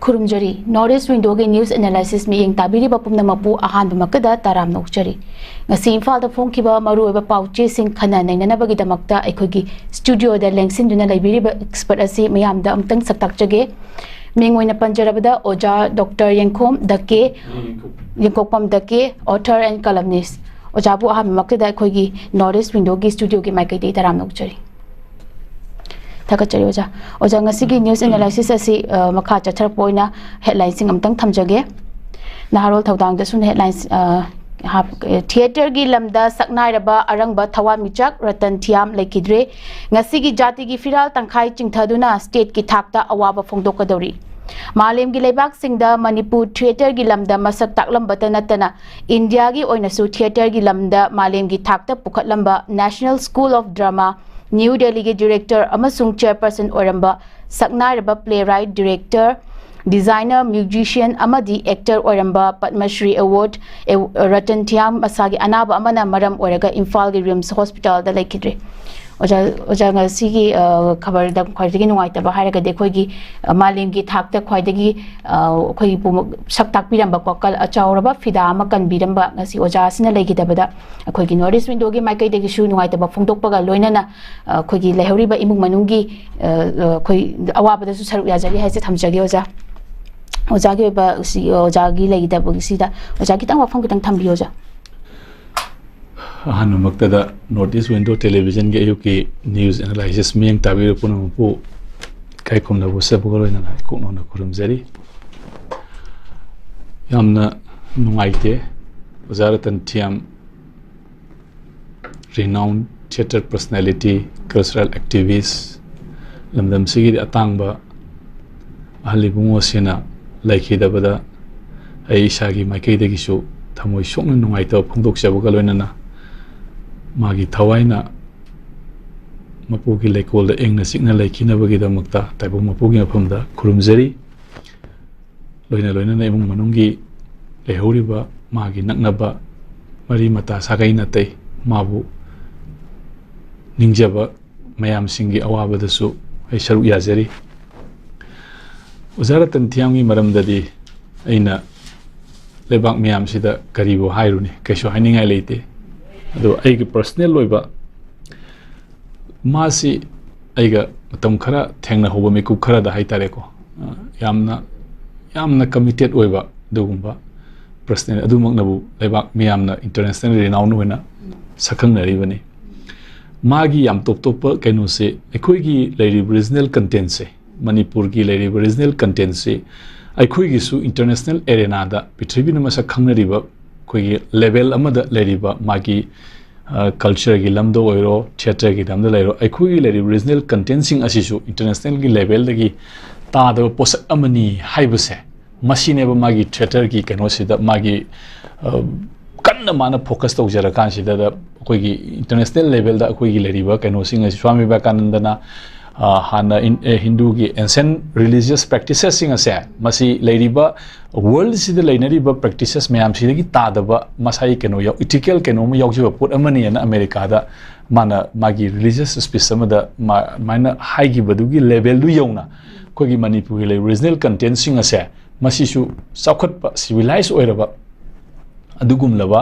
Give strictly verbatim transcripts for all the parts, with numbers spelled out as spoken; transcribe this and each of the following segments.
ꯈꯨꯔꯨꯝꯖꯔꯤ꯫ North East Window ꯒꯤ news analysis ꯃꯤꯠꯌꯦꯡ ꯇꯥꯕꯤꯔꯤꯕ ꯄꯨꯝꯅꯃꯛꯄꯨ ꯑꯍꯥꯟꯕꯃꯛꯇꯗ ꯇꯔꯥꯝꯅ ꯑꯣꯛꯆꯔꯤ꯫ ꯉꯁꯤ ꯏꯝꯐꯥꯜꯗ ꯐꯣꯡꯈꯤꯕ ꯃꯔꯨꯑꯣꯏꯕ ꯄꯥꯎ ꯆꯦꯁꯤꯡ ꯈꯟꯅ ꯅꯩꯅꯅꯕꯒꯤꯗꯃꯛꯇ ꯑꯩꯈꯣꯏꯒꯤ studio ꯗ ꯂꯦꯡꯁꯤꯟꯗꯨꯅ ꯂꯩꯕꯤꯔꯤꯕ expert ꯑꯁꯤ ꯃꯤꯌꯥꯝꯗ ꯑꯃꯨꯛꯇꯪ ꯁꯛ ꯇꯥꯛꯆꯒꯦ꯫ ꯃꯤꯡ ꯑꯣꯏꯅ ꯄꯟꯖꯔꯕꯗ ꯑꯣꯖꯥ ꯗꯣꯛꯇꯔ ꯌꯦꯡꯈꯣꯝ ꯗꯀꯦ, ꯌꯦꯡꯀꯣꯛꯄꯝ ꯗꯀꯦ, author and columnist꯫ ꯑꯣꯖꯥꯕꯨ ꯑꯍꯥꯟꯕꯃꯛꯇꯗ ꯑꯩꯈꯣꯏꯒꯤ North East Window ꯒꯤ studio ꯒꯤ ꯃꯥꯏꯀꯩꯗꯒꯤ ꯇꯔꯥꯝꯅ ꯑꯣꯛꯆꯔꯤ꯫ ꯊꯥꯒꯠꯆꯔꯤ ꯑꯣꯖꯥ꯫ ꯑꯣꯖꯥ, ꯉꯁꯤꯒꯤ news analysis ꯑꯁꯤ, ꯑ, ꯃꯈꯥ ꯆꯠꯊꯔꯛꯄ ꯑꯣꯏꯅ headline ꯁꯤꯡ ꯑꯃꯇꯪ ꯊꯝꯖꯒꯦ꯫ ꯅꯍꯥꯔꯣꯜ ꯊꯧꯗꯥꯡꯗ ꯁꯨꯝ headline, ꯑ, ꯍꯥꯞ-, ꯑ, theatre ꯒꯤ ꯂꯝꯗ ꯁꯛꯅꯥꯏꯔꯕ ꯑꯔꯪꯕ ꯊꯋꯥꯟꯃꯤꯆꯥꯛ ꯔꯇꯟ ꯊꯤꯌꯥꯝ ꯂꯩꯈꯤꯗ꯭ꯔꯦ꯫ ꯉꯁꯤꯒꯤ ꯖꯥꯇꯤꯒꯤ ꯐꯤꯔꯥꯜ ꯇꯪꯈꯥꯏ ꯆꯤꯡꯊꯗꯨꯅ state ꯀꯤ ꯊꯥꯛꯇ ꯑꯋꯥꯕ ꯐꯣꯡꯗꯣꯛꯀꯗꯧꯔꯤ꯫ ꯃꯥꯂꯦꯝꯒꯤ ꯂꯩꯕꯥꯛꯁꯤꯡꯗ ꯃꯅꯤꯄꯨꯔ theatre ꯒꯤ ꯂꯝꯗ ꯃꯁꯛ ꯇꯥꯛꯂꯝꯕꯇ ꯅꯠꯇꯅ India ꯒꯤ ꯑꯣꯏꯅꯁꯨ theatre ꯒꯤ ꯂꯝꯗ ꯃꯥꯂꯦꯝꯒꯤ ꯊꯥꯛꯇ ꯄꯨꯈꯠꯂꯝꯕ National School of Drama, New Delhi ꯒꯤ director ꯑꯃꯁꯨꯡ chairperson ꯑꯣꯏꯔꯝꯕ ꯁꯛꯅꯥꯏꯔꯕ playwright, director, designer, musician ꯑꯃꯗꯤ actor ꯑꯣꯏꯔꯝꯕ Padma Shri Award ꯑꯦ-, ꯔꯇꯟ ꯊꯤꯌꯥꯝ ꯃꯁꯥꯒꯤ ꯑꯅꯥꯕ ꯑꯃꯅ ꯃꯔꯝ ꯑꯣꯏꯔꯒ ꯏꯝꯐꯥꯜꯒꯤ RIMS hospital ꯗ ꯂꯩꯈꯤꯗ꯭ꯔꯦ꯫ ꯑꯣꯖꯥ, ꯑꯣꯖꯥ, ꯉꯁꯤꯒꯤ, ꯑ, ꯈꯕꯔꯗ ꯈ꯭ꯋꯥꯏꯗꯒꯤ ꯅꯨꯡꯉꯥꯏꯇꯕ ꯍꯥꯏꯔꯒꯗꯤ ꯑꯩꯈꯣꯏꯒꯤ, ꯑ, ꯃꯥꯂꯦꯝꯒꯤ ꯊꯥꯛꯇ ꯈ꯭ꯋꯥꯏꯗꯒꯤ, ꯑ, ꯑꯩꯈꯣꯏꯒꯤ ꯄꯨꯝ-, ꯁꯛ ꯇꯥꯛꯄꯤꯔꯝꯕꯀꯣ, ꯀꯜ-, ꯑꯆꯧꯔꯕ ꯐꯤꯗꯥ ꯑꯃ ꯀꯟꯕꯤꯔꯝꯕ ꯉꯁꯤ ꯑꯣꯖꯥ ꯑꯁꯤꯅ ꯂꯩꯈꯤꯗꯕꯗ ꯑꯩꯈꯣꯏꯒꯤ North East Window ꯒꯤ ꯃꯥꯏꯀꯩꯗꯒꯤꯁꯨ ꯅꯨꯡꯉꯥꯏꯇꯕ ꯐꯣꯡꯗꯣꯛꯄꯒ ꯂꯣꯏꯅꯅ, ꯑ, ꯑꯩꯈꯣꯏꯒꯤ ꯂꯩꯍꯧꯔꯤꯕ ꯏꯃꯨꯡ ꯃꯅꯨꯡꯒꯤ, ꯑ, ꯑ, ꯑꯩꯈꯣꯏ ꯑꯋꯥꯕꯗꯁꯨ ꯁꯔꯨꯛ ꯌꯥꯖꯔꯤ ꯍꯥꯏꯁꯦ ꯊꯝꯖꯒꯦ ꯑꯣꯖꯥ꯫ ꯑꯣꯖꯥꯒꯤ ꯑꯣꯏꯕ ꯁꯤ, ꯑꯣꯖꯥꯒꯤ ꯂꯩꯈꯤꯗꯕꯒꯤꯁꯤꯗ ꯑꯣꯖꯥ ꯈꯤꯇꯪ ꯋꯥꯐꯝ ꯈꯤꯇꯪ ꯊꯝꯕꯤꯌꯣ ꯑꯣꯖꯥ꯫ ꯑꯍꯥꯟꯕꯃꯛꯇꯗ North East Window Television ꯒꯤ ꯑꯌꯨꯛꯀꯤ news analysis ꯃꯤꯠꯌꯦꯡ ꯇꯥꯕꯤꯔꯤꯕ ꯄꯨꯝꯅꯃꯛꯄꯨ ꯏꯀꯥꯏ ꯈꯨꯝꯅꯕ ꯎꯠꯆꯕꯒ ꯂꯣꯏꯅꯅ ꯏꯀꯣꯛ ꯅꯧꯅ ꯈꯨꯔꯨꯝꯖꯔꯤ꯫ ꯌꯥꯝꯅ ꯅꯨꯡꯉꯥꯏꯇꯦ, ꯑꯣꯖꯥ ꯔꯇꯟ ꯊꯤꯌꯥꯝ, renowned theatre personality, cultural activist, ꯂꯝꯗꯝꯁꯤꯒꯤꯗꯤ ꯑꯇꯥꯡꯕ ꯑꯍꯜ ꯏꯕꯨꯡꯉꯣꯁꯤꯅ ꯂꯩꯈꯤꯗꯕꯗ ꯑꯩ ꯏꯁꯥꯒꯤ ꯃꯥꯏꯀꯩꯗꯒꯤꯁꯨ ꯊꯃꯣꯏ ꯁꯣꯛꯅ ꯅꯨꯡꯉꯥꯏꯇꯕ ꯐꯣꯡꯗꯣꯛꯆꯕꯒ ꯂꯣꯏꯅꯅ ꯃꯥꯒꯤ ꯊꯋꯥꯏꯅ ꯃꯄꯨꯒꯤ ꯂꯩꯀꯣꯜꯗ ꯏꯪꯅ ꯆꯤꯛꯅ ꯂꯩꯈꯤꯅꯕꯒꯤꯗꯃꯛꯇ ꯇꯥꯏꯕꯪ ꯃꯄꯨꯒꯤ ꯃꯐꯝꯗ ꯈꯨꯔꯨꯝꯖꯔꯤ꯫ ꯂꯣꯏꯅ ꯂꯣꯏꯅꯅ ꯏꯃꯨꯡ ꯃꯅꯨꯡꯒꯤ ꯂꯩꯍꯧꯔꯤꯕ ꯃꯥꯒꯤ ꯅꯛꯅꯕ ꯃꯔꯤ ꯃꯇꯥ ꯁꯥꯒꯩ ꯅꯥꯇꯩ ꯃꯥꯕꯨ ꯅꯤꯡꯖꯕ ꯃꯌꯥꯝꯁꯤꯡꯒꯤ ꯑꯋꯥꯕꯗꯁꯨ ꯑꯩ ꯁꯔꯨꯛ ꯌꯥꯖꯔꯤ꯫ ꯑꯣꯖꯥ ꯔꯇꯟ ꯊꯤꯌꯥꯝꯒꯤ ꯃꯔꯝꯗꯗꯤ ꯑꯩꯅ ꯂꯩꯕꯥꯛ ꯃꯤꯌꯥꯝꯁꯤꯗ ꯀꯔꯤꯕꯨ ꯍꯥꯏꯔꯨꯅꯤ, ꯀꯩꯁꯨ ꯍꯥꯏꯅꯤꯡꯉꯥꯏ ꯂꯩꯇꯦ꯫ ꯑꯗꯣ ꯑꯩꯒꯤ ꯄꯔꯁꯅꯦꯜ ꯑꯣꯏꯕ, ꯃꯥꯁꯤ ꯑꯩꯒ ꯃꯇꯝ ꯈꯔ ꯊꯦꯡꯅꯍꯧꯕ ꯃꯤꯀꯨꯞ ꯈꯔꯗ ꯍꯥꯏꯇꯥꯔꯦꯀꯣ, ꯑ, ꯌꯥꯝꯅ, ꯌꯥꯝꯅ ꯀꯃꯤꯇꯦꯠ ꯑꯣꯏꯕ ꯑꯗꯨꯒꯨꯝꯕ ꯄꯔꯁꯅꯦꯜ ꯑꯗꯨꯃꯛꯅꯕꯨ ꯂꯩꯕꯥꯛ ꯃꯤꯌꯥꯝꯅ ꯏꯟꯇꯔꯅꯦꯁꯅꯦꯜ ꯔꯤꯅꯥꯎꯟ ꯑꯣꯏꯅ ꯁꯛꯈꯪꯅꯔꯤꯕꯅꯤ꯫ ꯃꯥꯒꯤ ꯌꯥꯝ ꯇꯣꯞ ꯇꯣꯞꯄ ꯀꯩꯅꯣꯁꯦ, ꯑꯩꯈꯣꯏꯒꯤ ꯂꯩꯔꯤꯕ ꯔꯤꯖꯅꯦꯜ ꯀꯟꯇꯦꯟꯁꯦ, ꯃꯅꯤꯄꯨꯔꯒꯤ ꯂꯩꯔꯤꯕ ꯔꯤꯖꯅꯦꯜ ꯀꯟꯇꯦꯟꯁꯤ ꯑꯩꯈꯣꯏꯒꯤꯁꯨ ꯏꯟꯇꯔꯅꯦꯁꯅꯦꯜ ꯑꯦꯔꯦꯅꯥꯗ ꯄ꯭ꯔꯤꯊꯤꯕꯤꯅ ꯃꯁꯛ ꯈꯪꯅꯔꯤꯕ, ꯑꯩꯈꯣꯏꯒꯤ ꯂꯦꯚꯦꯜ ꯑꯃꯗ ꯂꯩꯔꯤꯕ ꯃꯥꯒꯤ, ꯑ, ꯀꯜꯆꯔꯒꯤ ꯂꯝꯗ ꯑꯣꯏꯔꯣ, ꯊꯤꯌꯦꯇꯔꯒꯤ ꯂꯝꯗ ꯂꯩꯔꯣ, ꯑꯩꯈꯣꯏꯒꯤ ꯂꯩꯔꯤꯕ ꯔꯤꯖꯅꯦꯜ ꯀꯟꯇꯦꯟꯁꯤꯡ ꯑꯁꯤꯁꯨ ꯏꯟꯇꯔꯅꯦꯁꯅꯦꯜꯒꯤ ꯂꯦꯚꯦꯜꯗꯒꯤ ꯇꯥꯗꯕ ꯄꯣꯠꯁꯛ ꯑꯃꯅꯤ ꯍꯥꯏꯕꯁꯦ, ꯃꯁꯤꯅꯦꯕ ꯃꯥꯒꯤ ꯊꯤꯌꯦꯇꯔꯒꯤ ꯀꯩꯅꯣꯁꯤꯗ ꯃꯥꯒꯤ, ꯑ, ꯀꯟꯅ ꯃꯥꯅ ꯐꯣꯀꯁ ꯇꯧꯖꯔꯀꯥꯟꯁꯤꯗ ꯑꯩꯈꯣꯏꯒꯤ ꯏꯟꯇꯔꯅꯦꯁꯅꯦꯜ ꯂꯦꯚꯦꯜꯗ ꯑꯩꯈꯣꯏꯒꯤ ꯂꯩꯔꯤꯕ ꯀꯩꯅꯣꯁꯤꯡ ꯑꯁꯤ ꯁ꯭ꯋꯥꯃꯤ ꯚꯤꯕꯦꯀꯥꯅꯟꯗꯅ, ꯑ, ꯍꯥꯟꯅ ꯏꯟ-, ꯑꯦ, ꯍꯤꯟꯗꯨꯒꯤ ꯑꯦꯟꯁꯦꯟ ꯔꯤꯂꯤꯖꯤꯌꯁ ꯄ꯭ꯔꯦꯛꯇꯤꯁꯦꯁꯁꯤꯡ ꯑꯁꯦ ꯃꯁꯤ ꯂꯩꯔꯤꯕ ꯋꯥꯔꯜꯁꯤꯗ ꯂꯩꯅꯔꯤꯕ ꯄ꯭ꯔꯦꯛꯇꯤꯁꯦꯁ ꯃꯌꯥꯝꯁꯤꯗꯒꯤ ꯇꯥꯗꯕ ꯃꯁꯥꯒꯤ ꯀꯩꯅꯣ ꯌꯥꯎ-, ꯏꯊꯤꯀꯦꯜ ꯀꯩꯅꯣ ꯑꯃ ꯌꯥꯎꯖꯕ ꯄꯣꯠ ꯑꯃꯅꯤꯅ ꯑꯃꯦꯔꯤꯀꯥꯗ ꯃꯥꯅ ꯃꯥꯒꯤ ꯔꯤꯂꯤꯖꯤꯌꯁ ꯁ꯭ꯄꯤꯆ ꯑꯃꯗ ꯃꯥ-, ꯑꯗꯨꯃꯥꯏꯅ ꯍꯥꯏꯈꯤꯕꯗꯨꯒꯤ ꯂꯦꯚꯦꯜꯗꯨ ꯌꯧꯅ ꯑꯩꯈꯣꯏꯒꯤ ꯃꯅꯤꯄꯨꯔꯒꯤ ꯂꯩꯔꯤꯕ ꯔꯤꯖꯅꯦꯜ ꯀꯟꯇꯦꯟꯁꯤꯡ ꯑꯁꯦ ꯃꯁꯤꯁꯨ ꯆꯥꯎꯈꯠꯄ, ꯁꯤꯚꯤꯂꯥꯏꯁ ꯑꯣꯏꯔꯕ ꯑꯗꯨꯒꯨꯝꯂꯕ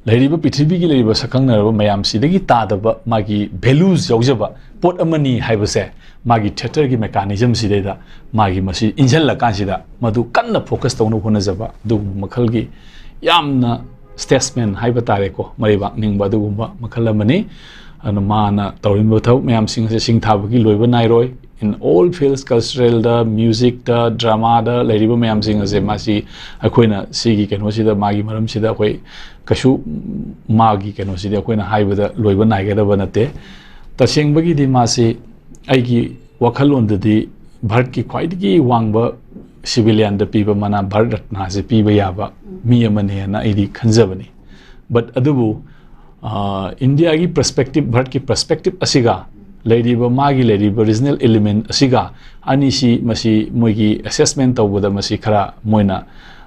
ꯂꯩꯔꯤꯕ ꯄ꯭ꯔꯤꯊꯤꯕꯤꯒꯤ ꯂꯩꯔꯤꯕ ꯁꯛꯈꯪꯅꯔꯕ ꯃꯌꯥꯝꯁꯤꯗꯒꯤ ꯇꯥꯗꯕ ꯃꯥꯒꯤ ꯚꯦꯂꯨꯁ ꯌꯥꯎꯖꯕ ꯄꯣꯠ ꯑꯃꯅꯤ ꯍꯥꯏꯕꯁꯦ ꯃꯥꯒꯤ ꯊꯤꯌꯦꯇꯔꯒꯤ ꯃꯦꯀꯥꯅꯤꯖꯝꯁꯤꯗꯩꯗ ꯃꯥꯒꯤ ꯃꯁꯤ ꯏꯟꯁꯤꯜꯂꯀꯥꯟꯁꯤꯗ ꯃꯗꯨ ꯀꯟꯅ ꯐꯣꯀꯁ ꯇꯧꯅꯕ ꯍꯣꯠꯅꯖꯕ ꯑꯗꯨꯒꯨꯝꯕ ꯃꯈꯜꯒꯤ ꯌꯥꯝꯅ ꯁ꯭ꯇꯦꯠꯁꯃꯦꯟ ꯍꯥꯏꯕ ꯇꯥꯔꯦꯀꯣ, ꯃꯔꯩꯕꯥꯛ ꯅꯤꯡꯕ ꯑꯗꯨꯒꯨꯝꯕ ꯃꯈꯜ ꯑꯃꯅꯤ꯫ ꯑꯗꯨꯅ ꯃꯥꯅ ꯇꯧꯔꯤꯕ ꯊꯕꯛ ꯃꯌꯥꯝꯁꯤꯡ ꯑꯁꯦ ꯁꯤꯡꯊꯥꯕꯒꯤ ꯂꯣꯏꯕ ꯅꯥꯏꯔꯣꯏ꯫ In all fields, ꯀꯜꯆꯔꯦꯜꯗ, ꯃ꯭ꯌꯨꯖꯤꯛꯇ, ꯗ꯭ꯔꯃꯥꯗ ꯂꯩꯔꯤꯕ ꯃꯌꯥꯝꯁꯤꯡ ꯑꯁꯦ ꯃꯥꯁꯤ ꯑꯩꯈꯣꯏꯅ ꯁꯤꯒꯤ ꯀꯩꯅꯣꯁꯤꯗ ꯃꯥꯒꯤ ꯃꯔꯝꯁꯤꯗ ꯑꯩꯈꯣꯏ ꯀꯩꯁꯨ ꯃꯥꯒꯤ ꯀꯩꯅꯣꯁꯤꯗꯤ ꯑꯩꯈꯣꯏꯅ ꯍꯥꯏꯕꯗ ꯂꯣꯏꯕ ꯅꯥꯏꯒꯗꯕ ꯅꯠꯇꯦ꯫ ꯇꯁꯦꯡꯕꯒꯤꯗꯤ ꯃꯥꯁꯤ ꯑꯩꯒꯤ ꯋꯥꯈꯜꯂꯣꯟꯗꯗꯤ ꯚꯥꯔꯠꯀꯤ ꯈ꯭ꯋꯥꯏꯗꯒꯤ ꯋꯥꯡꯕ ꯁꯤꯚꯤꯂꯤꯌꯟꯗ ꯄꯤꯕ ꯃꯅꯥ ꯚꯥꯔꯠ ꯔꯠꯅꯥꯁꯦ ꯄꯤꯕ ꯌꯥꯕ ꯃꯤ ꯑꯃꯅꯦꯅ ꯑꯩꯗꯤ ꯈꯟꯖꯕꯅꯤ꯫ But ꯑꯗꯨꯕꯨ, ꯑ, ꯏꯟꯗꯤꯌꯥꯒꯤ ꯄꯔꯁꯄꯦꯛꯇꯤꯞ, ꯚꯥꯔꯠꯀꯤ ꯄꯔꯁꯄꯦꯛꯇꯤꯞ ꯑꯁꯤꯒ ꯂꯩꯔꯤꯕ ꯃꯥꯒꯤ ꯂꯩꯔꯤꯕ ꯔꯤꯖꯅꯦꯜ ꯏꯂꯤꯃꯦꯟ ꯑꯁꯤꯒ ꯑꯅꯤꯁꯤ ꯃꯁꯤ ꯃꯣꯏꯒꯤ ꯑꯦꯁꯦꯁꯃꯦꯟ ꯇꯧꯕꯗ ꯃꯁꯤ ꯈꯔ ꯃꯣꯏꯅ,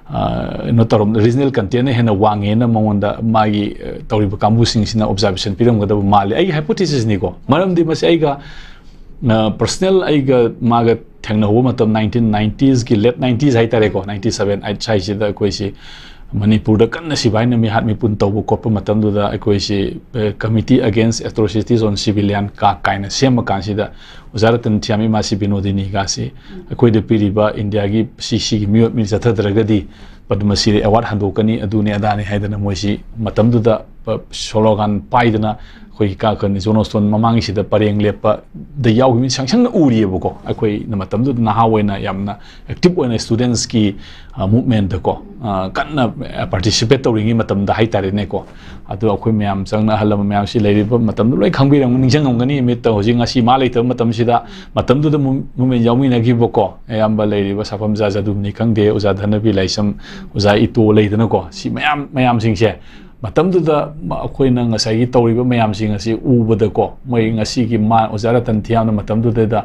ꯑ, ꯀꯩꯅꯣ ꯇꯧꯔꯝ-, ꯔꯤꯖꯅꯦꯜ ꯀꯟꯇꯦꯟꯅ ꯍꯦꯟꯅ ꯋꯥꯡꯉꯦꯅ ꯃꯉꯣꯟꯗ ꯃꯥꯒꯤ, ꯑ, ꯇꯧꯔꯤꯕ ꯀꯥꯡꯕꯨꯁꯤꯡꯁꯤꯅ ꯑꯣꯕꯖꯥꯔꯕꯦꯁꯟ ꯄꯤꯔꯝꯒꯗꯕ ꯃꯥꯜꯂꯤ꯫ ꯑꯩꯒꯤ ꯍꯥꯏꯄꯣꯊꯤꯁꯤꯁꯅꯤꯀꯣ꯫ ꯃꯔꯝꯗꯤ ꯃꯁꯤ ꯑꯩꯒ, ꯑ, ꯄꯔꯁꯅꯦꯜ ꯑꯩꯒ ꯃꯥꯒ ꯁꯦꯡꯅ ꯍꯧꯕ ꯃꯇꯝ nineteen nineties ꯀꯤ late nineties ꯍꯥꯏꯇꯥꯔꯦꯀꯣ, ninety seven eight ꯁ꯭ꯋꯥꯏꯁꯤꯗ ꯑꯩꯈꯣꯏꯁꯤ ꯃꯅꯤꯄꯨꯔꯗ ꯀꯟꯅ ꯁꯤꯐꯥꯏꯅ ꯃꯤꯍꯥꯠ ꯃꯤꯄꯨꯟ ꯇꯧꯕ ꯈꯣꯠꯄ ꯃꯇꯝꯗꯨꯗ ꯑꯩꯈꯣꯏꯁꯤ, ꯑ, Committee Against Atrocities on Civilian ꯀꯥ ꯀꯥꯏꯅ ꯁꯦꯝꯕ ꯀꯥꯟꯁꯤꯗ ꯑꯣꯖꯥ ꯔꯇꯟ ꯊꯤꯌꯥꯝ, ꯏꯃꯥꯁꯤ ꯕꯤꯅꯣꯗꯤꯅꯤꯒꯁꯤ ꯑꯩꯈꯣꯏꯗ ꯄꯤꯔꯤꯕ ꯏꯟꯗꯤꯌꯥꯒꯤ ꯁꯤ, ꯁꯤꯒꯤ ꯃꯤꯑꯣꯠ ꯃꯤ ꯆꯠꯊꯗ꯭ꯔꯒꯗꯤ ꯄꯗꯃ ꯁꯤꯔꯤ ꯑꯦꯋꯥꯔꯗ ꯍꯟꯗꯣꯛꯀꯅꯤ, ꯑꯗꯨꯅꯤ ꯑꯗꯥꯅꯤ ꯍꯥꯏꯗꯅ ꯃꯣꯏꯁꯤ ꯃꯇꯝꯗꯨꯗ ꯄ-, ꯁꯣꯂꯣꯒꯥꯟ ꯄꯥꯏꯗꯅ ꯑꯩꯈꯣꯏꯒꯤ ꯀꯥ-, ꯀꯩꯅꯣ, ꯖꯣꯟ ꯁ꯭ꯇꯣꯟ ꯃꯃꯥꯡꯒꯤꯁꯤꯗ ꯄꯔꯦꯡ ꯂꯦꯞꯄꯗ ꯌꯥꯎꯈꯤꯕ ꯃꯤ ꯁꯪ ꯁꯪꯅ ꯎꯔꯤꯑꯕꯀꯣ꯫ ꯑꯩꯈꯣꯏꯅ ꯃꯇꯝꯗꯨꯗ ꯅꯍꯥ ꯑꯣꯏꯅ ꯌꯥꯝꯅ ꯑꯦꯛꯇꯤꯚ ꯑꯣꯏꯅ ꯁ꯭ꯇꯨꯗꯦꯟꯁꯀꯤ, ꯑ, ꯃꯨꯞꯃꯦꯟꯗꯀꯣ, ꯑ, ꯀꯟꯅ ꯄꯥꯔꯇꯤꯁꯤꯄꯦꯠ ꯇꯧꯔꯤꯉꯩ ꯃꯇꯝꯗ ꯍꯥꯏꯇꯥꯔꯦꯅꯦꯀꯣ꯫ ꯑꯗꯣ ꯑꯩꯈꯣꯏ ꯃꯌꯥꯝ ꯆꯪꯅ ꯑꯍꯜ ꯂꯃꯟ ꯃꯌꯥꯝꯁꯤ ꯂꯩꯔꯤꯕ ꯃꯇꯝꯗ ꯂꯣꯏ ꯈꯪꯕꯤꯔꯝꯒꯅꯤ, ꯅꯤꯡꯁꯤꯡꯉꯝꯒꯅꯤ꯫ ꯃꯤꯠꯇ ꯍꯧꯖꯤꯛ ꯉꯁꯤ ꯃꯥ ꯂꯩꯇꯕ ꯃꯇꯝꯁꯤꯗ ꯃꯇꯝꯗꯨꯗ ꯃꯨ-, ꯃꯨꯞꯃꯦꯟ ꯌꯥꯎꯃꯤꯟꯅꯈꯤꯕꯀꯣ꯫ ꯑꯌꯥꯝꯕ ꯂꯩꯔꯤꯕ ꯁꯥꯐꯝꯖꯥ ꯖꯥꯗꯨꯃꯅꯤ ꯈꯪꯗꯦ, ꯑꯣꯖꯥ ꯙꯅꯕꯤ ꯂꯥꯏꯁ꯭ꯔꯝ, ꯑꯣꯖꯥ ꯏꯇꯣ ꯂꯩꯗꯅꯀꯣ꯫ ꯁꯤ ꯃꯌꯥꯝ, ꯃꯌꯥꯝꯁꯤꯡꯁꯦ ꯃꯇꯝꯗꯨꯗ ꯃ-, ꯑꯩꯈꯣꯏꯅ ꯉꯁꯥꯏꯒꯤ ꯇꯧꯔꯤꯕ ꯃꯌꯥꯝꯁꯤꯡ ꯑꯁꯤ ꯎꯕꯗꯀꯣ, ꯃꯣꯏ ꯉꯁꯤꯒꯤ ꯃꯥ-, ꯑꯣꯖꯥ ꯔꯇꯟ ꯊꯤꯌꯥꯝꯅ ꯃꯇꯝꯗꯨꯗꯩꯗ,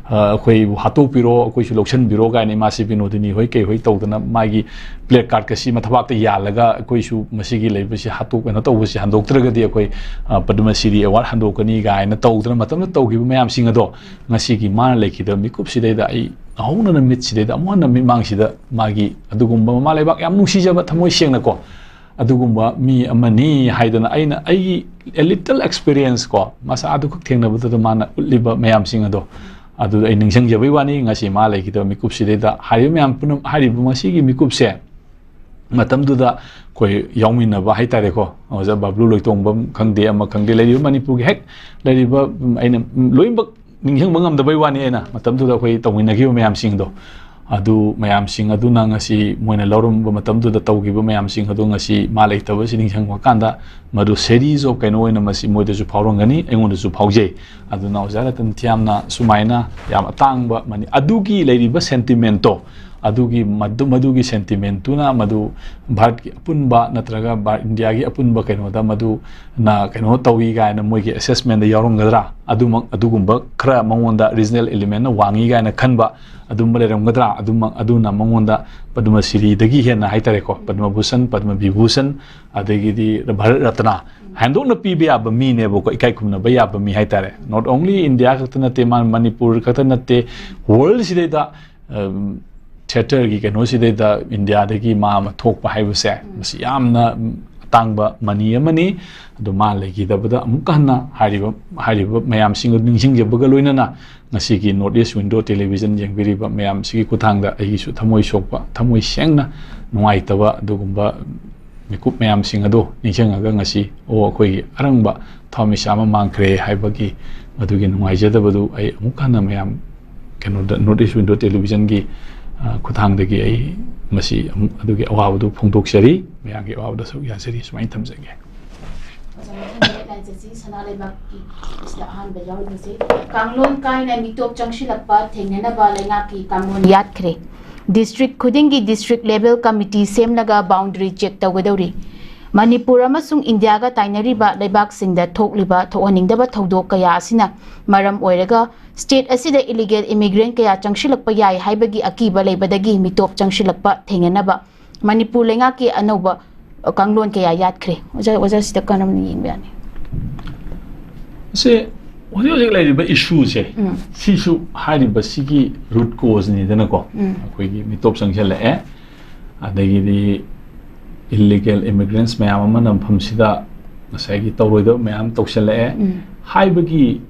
ꯑ, "ꯑꯩꯈꯣꯏꯕꯨ ꯍꯥꯠꯇꯣꯛꯄꯤꯔꯣ, ꯑꯩꯈꯣꯏꯁꯨ ꯂꯧꯁꯤꯟꯕꯤꯔꯣ" ꯀꯥꯏꯅ ꯏꯃꯥꯁꯤ ꯕꯤꯅꯣꯗꯤꯅꯤ ꯍꯣꯏ ꯀꯩ ꯍꯣꯏ ꯇꯧꯗꯅ ꯃꯥꯒꯤ ꯄ꯭ꯂꯦ ꯀꯥꯔꯠꯀꯁꯤ ꯃꯊꯕꯥꯛꯇ ꯌꯥꯜꯂꯒ, "ꯑꯩꯈꯣꯏꯁꯨ ꯃꯁꯤꯒꯤ ꯂꯩꯕꯁꯤ ꯍꯥꯠꯇꯣꯛ-, ꯀꯩꯅꯣ ꯇꯧꯕꯁꯤ ꯍꯟꯗꯣꯛꯇ꯭ꯔꯒꯗꯤ ꯑꯩꯈꯣꯏ, ꯑ, ꯄꯗꯃ ꯁꯤꯔꯤ ꯑꯦꯋꯥꯔꯗ ꯍꯟꯗꯣꯛꯀꯅꯤ" ꯀꯥꯏꯅ ꯇꯧꯗꯅ ꯃꯇꯝꯗꯨꯗ ꯇꯧꯈꯤꯕ ꯃꯌꯥꯝꯁꯤꯡ ꯑꯗꯣ ꯉꯁꯤꯒꯤ ꯃꯥꯅ ꯂꯩꯈꯤꯗꯕ ꯃꯤꯀꯨꯞꯁꯤꯗꯩꯗ ꯑꯩ ꯅꯧꯍꯧꯅꯅ ꯃꯤꯠꯁꯤꯗꯩꯗ ꯑꯃꯨꯛ ꯍꯟꯅ ꯃꯤꯠꯃꯥꯡꯁꯤꯗ ꯃꯥꯒꯤ ꯑꯗꯨꯒꯨꯝꯕ ꯃꯃꯥ ꯂꯩꯕꯥꯛ ꯌꯥꯝ ꯅꯨꯡꯁꯤꯖꯕ ꯊꯃꯣꯏ ꯁꯦꯡꯅꯀꯣ, ꯑꯗꯨꯒꯨꯝꯕ ꯃꯤ ꯑꯃꯅꯤ ꯍꯥꯏꯗꯅ ꯑꯩꯅ ꯑꯩꯒꯤ a little experience ꯀꯣ, ꯃꯁꯥ ꯑꯗꯨꯈꯛ ꯊꯦꯡꯅꯕꯗꯨꯗ ꯃꯥꯅ ꯎꯠꯂꯤꯕ ꯃꯌꯥꯝꯁꯤꯡ ꯑꯗꯣ, ꯑꯗꯨꯗ ꯑꯩ ꯅꯤꯡꯁꯤꯡꯖꯕꯩ ꯋꯥꯅꯤ꯫ ꯉꯁꯤ ꯃꯥ ꯂꯩꯈꯤꯗꯕ ꯃꯤꯀꯨꯞꯁꯤꯗꯩꯗ ꯍꯥꯏꯔꯤꯕ ꯃꯌꯥꯝ ꯄꯨꯝꯅꯃꯛ, ꯍꯥꯏꯔꯤꯕ ꯃꯁꯤꯒꯤ ꯃꯤꯀꯨꯞꯁꯦ ꯃꯇꯝꯗꯨꯗ ꯑꯩꯈꯣꯏ ꯌꯥꯎꯃꯤꯟꯅꯕ ꯍꯥꯏꯇꯥꯔꯦꯀꯣ, ꯑꯣꯖꯥ ꯕꯥꯕ꯭ꯂꯨ ꯂꯣꯏꯇꯣꯡꯕꯝ ꯈꯪꯗꯦ, ꯑꯃ ꯈꯪꯗꯦ, ꯂꯩꯔꯤꯕ ꯃꯅꯤꯄꯨꯔꯒꯤ ꯍꯦꯛ ꯂꯩꯔꯤꯕ, ꯎꯝ, ꯑꯩꯅ, ꯎꯝ, ꯂꯣꯏꯅꯃꯛ ꯅꯤꯡꯁꯤꯡꯕ ꯉꯝꯗꯕꯩ ꯋꯥꯅꯤ꯫ ꯑꯩꯅ ꯃꯇꯝꯗꯨꯗ ꯑꯩꯈꯣꯏ ꯇꯧꯃꯤꯟꯅꯈꯤꯕ ꯃꯌꯥꯝꯁꯤꯡꯗꯣ, ꯑꯗꯨ ꯃꯌꯥꯝꯁꯤꯡ ꯑꯗꯨꯅ ꯉꯁꯤ ꯃꯣꯏꯅ ꯂꯧꯔꯝꯕ ꯃꯇꯝꯗꯨꯗ ꯇꯧꯈꯤꯕ ꯃꯌꯥꯝꯁꯤꯡ ꯑꯗꯣ ꯉꯁꯤ ꯃꯥ ꯂꯩꯇꯕꯁꯤ ꯅꯤꯡꯁꯤꯡꯕ ꯀꯥꯟꯗ ꯃꯗꯨ series of ꯀꯩꯅꯣ ꯑꯣꯏꯅ ꯃꯁꯤ ꯃꯣꯏꯗꯁꯨ ꯐꯥꯎꯔꯝꯒꯅꯤ, ꯑꯩꯉꯣꯟꯗꯁꯨ ꯐꯥꯎꯖꯩ꯫ ꯑꯗꯨꯅ ꯑꯣꯖꯥ ꯔꯇꯟ ꯊꯤꯌꯥꯝꯅ ꯁꯨꯃꯥꯏꯅ ꯌꯥꯝ ꯑꯇꯥꯡꯕ ꯃꯅꯤ-, ꯑꯗꯨꯒꯤ ꯂꯩꯔꯤꯕ sentiment ꯇꯣ, ꯑꯗꯨꯒꯤ ꯃꯗꯨ-, ꯃꯗꯨꯒꯤ sentimentꯇꯨꯅ ꯃꯗꯨ ꯚꯥꯔꯠꯀꯤ ꯑꯄꯨꯟꯕ ꯅꯠꯇ꯭ꯔꯒ ꯚꯥꯔꯠ, ꯏꯟꯗꯤꯌꯥꯒꯤ ꯑꯄꯨꯟꯕ ꯀꯩꯅꯣꯗ ꯃꯗꯨꯅ ꯀꯩꯅꯣ ꯇꯧꯏ ꯀꯥꯏꯅ ꯃꯣꯏꯒꯤ assessmentꯗ ꯌꯥꯎꯔꯝꯒꯗ꯭ꯔꯥ? ꯑꯗꯨꯃꯛ, ꯑꯗꯨꯒꯨꯝꯕ ꯈꯔ ꯃꯉꯣꯟꯗ regional elementꯅ ꯋꯥꯡꯉꯤ ꯀꯥꯏꯅ ꯈꯟꯕ ꯑꯗꯨꯝꯕ ꯂꯩꯔꯝꯒꯗ꯭ꯔꯥ? ꯑꯗꯨꯃꯛ, ꯑꯗꯨꯅ ꯃꯉꯣꯟꯗ ꯄꯗꯃ ꯁ꯭ꯔꯤꯗꯒꯤ ꯍꯦꯟꯅ ꯍꯥꯏꯇꯥꯔꯦꯀꯣ, ꯄꯗꯃ ꯚꯨꯁꯟ, ꯄꯗꯃ ꯕꯤꯚꯨꯁꯟ, ꯑꯗꯒꯤꯗꯤ ꯚꯥꯔꯠ ꯔꯠꯅ ꯍꯦꯟꯗꯣꯛꯅ ꯄꯤꯕ ꯌꯥꯕ ꯃꯤꯅꯦꯕꯀꯣ, ꯏꯀꯥꯏ ꯈꯨꯝꯅꯕ ꯌꯥꯕ ꯃꯤ ꯍꯥꯏꯇꯥꯔꯦ꯫ Not only ꯏꯟꯗꯤꯌꯥ ꯈꯛꯇ ꯅꯠꯇꯦ, ꯃꯥ ꯃꯅꯤꯄꯨꯔ ꯈꯛꯇ ꯅꯠꯇꯦ, worldꯁꯤꯗꯩꯗ, ꯑꯝ, theatreꯒꯤ ꯀꯩꯅꯣꯁꯤꯗꯩꯗ ꯏꯟꯗꯤꯌꯥꯗꯒꯤ ꯃꯥ ꯑꯃ ꯊꯣꯛꯄ ꯍꯥꯏꯕꯁꯦ, ꯃꯁꯤ ꯌꯥꯝꯅ, ꯎꯝ, ꯑꯇꯥꯡꯕ money ꯑꯃꯅꯤ꯫ ꯑꯗꯣ ꯃꯥ ꯂꯩꯈꯤꯗꯕꯗ ꯑꯃꯨꯛꯀ ꯍꯟꯅ ꯍꯥꯏꯔꯤꯕ, ꯍꯥꯏꯔꯤꯕ ꯃꯌꯥꯝꯁꯤꯡ ꯑꯗꯨ ꯅꯤꯡꯁꯤꯡꯖꯕꯒ ꯂꯣꯏꯅꯅ ꯉꯁꯤꯒꯤ North East Window Television ꯌꯦꯡꯕꯤꯔꯤꯕ ꯃꯌꯥꯝꯁꯤꯒꯤ ꯈꯨꯠꯊꯥꯡꯗ ꯑꯩꯒꯤꯁꯨ ꯊꯃꯣꯏ ꯁꯣꯛꯄ, ꯊꯃꯣꯏ ꯁꯦꯡꯅ ꯅꯨꯡꯉꯥꯏꯇꯕ ꯑꯗꯨꯒꯨꯝꯕ ꯃꯤꯀꯨꯞ ꯃꯌꯥꯝꯁꯤꯡ ꯑꯗꯨ ꯅꯤꯡꯁꯤꯡꯉꯒ ꯉꯁꯤ, ꯑꯣ, ꯑꯩꯈꯣꯏꯒꯤ ꯑꯔꯪꯕ ꯊꯋꯥꯟꯃꯤꯆꯥꯛ ꯑꯃ ꯃꯥꯡꯈ꯭ꯔꯦ ꯍꯥꯏꯕꯒꯤ ꯃꯗꯨꯒꯤ ꯅꯨꯡꯉꯥꯏꯖꯗꯕꯗꯨ ꯑꯩ ꯑꯃꯨꯛ ꯍꯟꯅ ꯃꯌꯥꯝ ꯀꯩꯅꯣꯗ, North East Window Televisionꯒꯤ, ꯑ, ꯈꯨꯠꯊꯥꯡꯗꯒꯤ ꯑꯩ ꯃꯁꯤ ꯑꯃꯨꯛ ꯑꯗꯨꯒꯤ ꯑꯋꯥꯕꯗꯨ ꯐꯣꯡꯗꯣꯛꯆꯔꯤ, ꯃꯌꯥꯝꯒꯤ ꯑꯋꯥꯕꯗ ꯁꯔꯨꯛ ꯌꯥꯖꯔꯤ꯫ ꯁꯨꯃꯥꯏꯅ ꯊꯝꯖꯒꯦ꯫ ꯑꯣꯖꯥ, ꯃꯊꯪꯒꯤ headline ꯆꯠꯁꯤ, ꯁꯅꯥ ꯂꯩꯕꯥꯛꯀꯤ ꯁꯤꯗ ꯑꯍꯥꯟꯕ ꯌꯥꯎꯔꯤꯕꯁꯤ, ꯀꯥꯡꯂꯣꯟ ꯀꯥꯏꯅ ꯃꯤꯇꯣꯞ ꯆꯪꯁꯤꯜꯂꯛꯄ ꯊꯦꯡꯅꯅꯕ ꯂꯩꯉꯥꯛꯀꯤ ꯀꯥꯡꯂꯣꯟ ꯌꯥꯠꯈ꯭ꯔꯦ꯫ District ꯈꯨꯗꯤꯡꯒꯤ district level committee ꯁꯦꯝꯂꯒ boundary check ꯇꯧꯒꯗꯧꯔꯤ꯫ ꯃꯅꯤꯄꯨꯔ ꯑꯃꯁꯨꯡ ꯏꯟꯗꯤꯌꯥꯒ ꯇꯥꯏꯅꯔꯤꯕ ꯂꯩꯕꯥꯛꯁꯤꯡꯗ ꯊꯣꯛꯂꯤꯕ ꯊꯣꯛꯍꯟꯅꯤꯡꯗꯕ ꯊꯧꯗꯣꯛ ꯀꯌꯥ ꯑꯁꯤꯅ ꯃꯔꯝ ꯑꯣꯏꯔꯒ state ꯑꯁꯤꯗ illegal immigrant ꯀꯌꯥ ꯆꯪꯁꯤꯜꯂꯛꯄ ꯌꯥꯏ ꯍꯥꯏꯕꯒꯤ ꯑꯀꯤꯕ ꯂꯩꯕꯗꯒꯤ ꯃꯤꯇꯣꯞ ꯆꯪꯁꯤꯜꯂꯛꯄ ꯊꯦꯡꯅꯅꯕ ꯃꯅꯤꯄꯨꯔ ꯂꯩꯉꯥꯛꯀꯤ ꯑꯅꯧꯕ, ꯑ, ꯀꯥꯡꯂꯣꯟ ꯀꯌꯥ ꯌꯥꯠꯈ꯭ꯔꯦ꯫ ꯑꯣꯖꯥ, ꯑꯣꯖꯥ, ꯁꯤꯗ ꯀꯔꯝꯅ ꯌꯦꯡꯕ ꯌꯥꯅꯤ? ꯁꯤ ꯍꯧꯖꯤꯛ ꯍꯧꯖꯤꯛ ꯂꯩꯔꯤꯕ issueꯁꯦ, ꯎꯝ꯫ ꯁꯤꯁꯨ ꯍꯥꯏꯔꯤꯕ ꯁꯤꯒꯤ root causeꯅꯤꯗꯅꯀꯣ꯫ ꯎꯝ꯫ ꯑꯩꯈꯣꯏꯒꯤ ꯃꯤꯇꯣꯞ ꯆꯪꯁꯤꯜꯂꯛꯑꯦ, ꯑꯗꯒꯤꯗꯤ illegal immigrants ꯃꯌꯥꯝ ꯑꯃ ꯃꯐꯝꯁꯤꯗ ꯉꯁꯥꯏꯒꯤ ꯇꯧꯔꯣꯏꯗꯕ ꯃꯌꯥꯝ ꯇꯧꯁꯤꯜꯂꯛꯑꯦ ꯎꯝ꯫ ꯍꯥꯏꯕꯒꯤ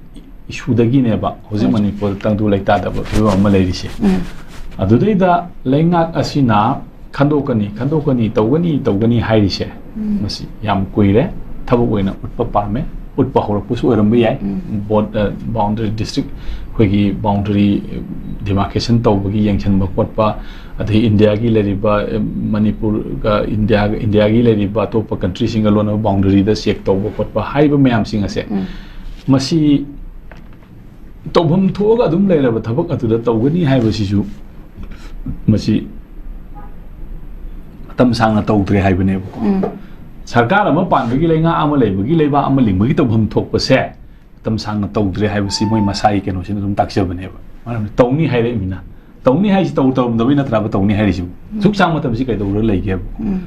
issueꯗꯒꯤꯅꯦꯕ ꯍꯧꯖꯤꯛ ꯎꯝ꯫ ꯃꯅꯤꯄꯨꯔꯗ ꯇꯪꯗꯨ ꯂꯩꯇꯥꯗꯕ ꯐꯤꯕꯝ ꯑꯃ ꯂꯩꯔꯤꯁꯦ꯫ ꯎꯝ꯫ ꯑꯗꯨꯗꯩꯗ ꯂꯩꯉꯥꯛ ꯑꯁꯤꯅ ꯈꯟꯗꯣꯛꯀꯅꯤ, ꯈꯟꯗꯣꯛꯀꯅꯤ, ꯇꯧꯒꯅꯤ, ꯇꯧꯒꯅꯤ ꯍꯥꯏꯔꯤꯁꯦ, ꯎꯝ꯫ ꯃꯁꯤ ꯌꯥꯝ ꯀꯨꯏꯔꯦ꯫ ꯊꯕꯛ ꯑꯣꯏꯅ ꯎꯠꯄ ꯄꯥꯝꯃꯦ꯫ ꯎꯠꯄ ꯍꯧꯔꯛꯄꯁꯨ ꯑꯣꯏꯔꯝꯕ ꯌꯥꯏ꯫ ꯎꯝ꯫ Board, ꯑ, boundary district, ꯑꯩꯈꯣꯏꯒꯤ boundary demarcation ꯇꯧꯕꯒꯤ ꯌꯦꯡꯁꯤꯟꯕ ꯈꯣꯠꯄ, ꯑꯗꯒꯤ ꯏꯟꯗꯤꯌꯥꯒꯤ ꯂꯩꯔꯤꯕ, ꯑ, ꯃꯅꯤꯄꯨꯔꯒ ꯏꯟꯗꯤꯌꯥꯒ, ꯏꯟꯗꯤꯌꯥꯒꯤ ꯂꯩꯔꯤꯕ ꯑꯇꯣꯞꯄ countryꯁꯤꯡꯒ ꯂꯣꯟꯅꯕ boundaryꯗ check ꯇꯧꯕ ꯈꯣꯠꯄ ꯍꯥꯏꯔꯤꯕ ꯃꯌꯥꯝꯁꯤꯡ ꯑꯁꯦ, ꯎꯝ꯫ ꯃꯁꯤ ꯇꯧꯐꯝ ꯊꯣꯛꯑꯒ ꯑꯗꯨꯝ ꯂꯩꯔꯕ ꯊꯕꯛ ꯑꯗꯨꯗ ꯇꯧꯒꯅꯤ ꯍꯥꯏꯕꯁꯤꯁꯨ ꯃꯁꯤ ꯃꯇꯝ ꯁꯥꯡꯅ ꯇꯧꯗ꯭ꯔꯦ ꯍꯥꯏꯕꯅꯦꯕꯀꯣ꯫ ꯎꯝ꯫ ꯁꯔꯀꯥꯔ ꯑꯃ ꯄꯥꯟꯕꯒꯤ, ꯂꯩꯉꯥꯛ ꯑꯃ ꯂꯩꯕꯒꯤ, ꯂꯩꯕꯥꯛ ꯑꯃ ꯂꯤꯡꯕꯒꯤ ꯇꯧꯐꯝ ꯊꯣꯛꯄꯁꯦ ꯃꯇꯝ ꯁꯥꯡꯅ ꯇꯧꯗ꯭ꯔꯦ ꯍꯥꯏꯕꯁꯤ ꯃꯣꯏ ꯃꯁꯥꯒꯤ ꯀꯩꯅꯣꯁꯤꯅ ꯑꯗꯨꯝ ꯇꯥꯛꯆꯕꯅꯦꯕ꯫ ꯃꯔꯝꯗꯤ ꯇꯧꯅꯤ ꯍꯥꯏꯔꯛꯏꯃꯤꯅ꯫ ꯇꯧꯅꯤ ꯍꯥꯏꯁꯤ ꯇꯧ ꯇꯧꯔꯝꯗꯕꯩ ꯅꯠꯇ꯭ꯔꯕ ꯇꯧꯅꯤ ꯍꯥꯏꯔꯤꯁꯤꯕꯨ? ꯁꯨꯛ ꯁꯥꯡꯕ ꯃꯇꯝꯁꯤ ꯀꯩꯗꯧꯔ ꯂꯩꯒꯦꯕ? ꯎꯝ꯫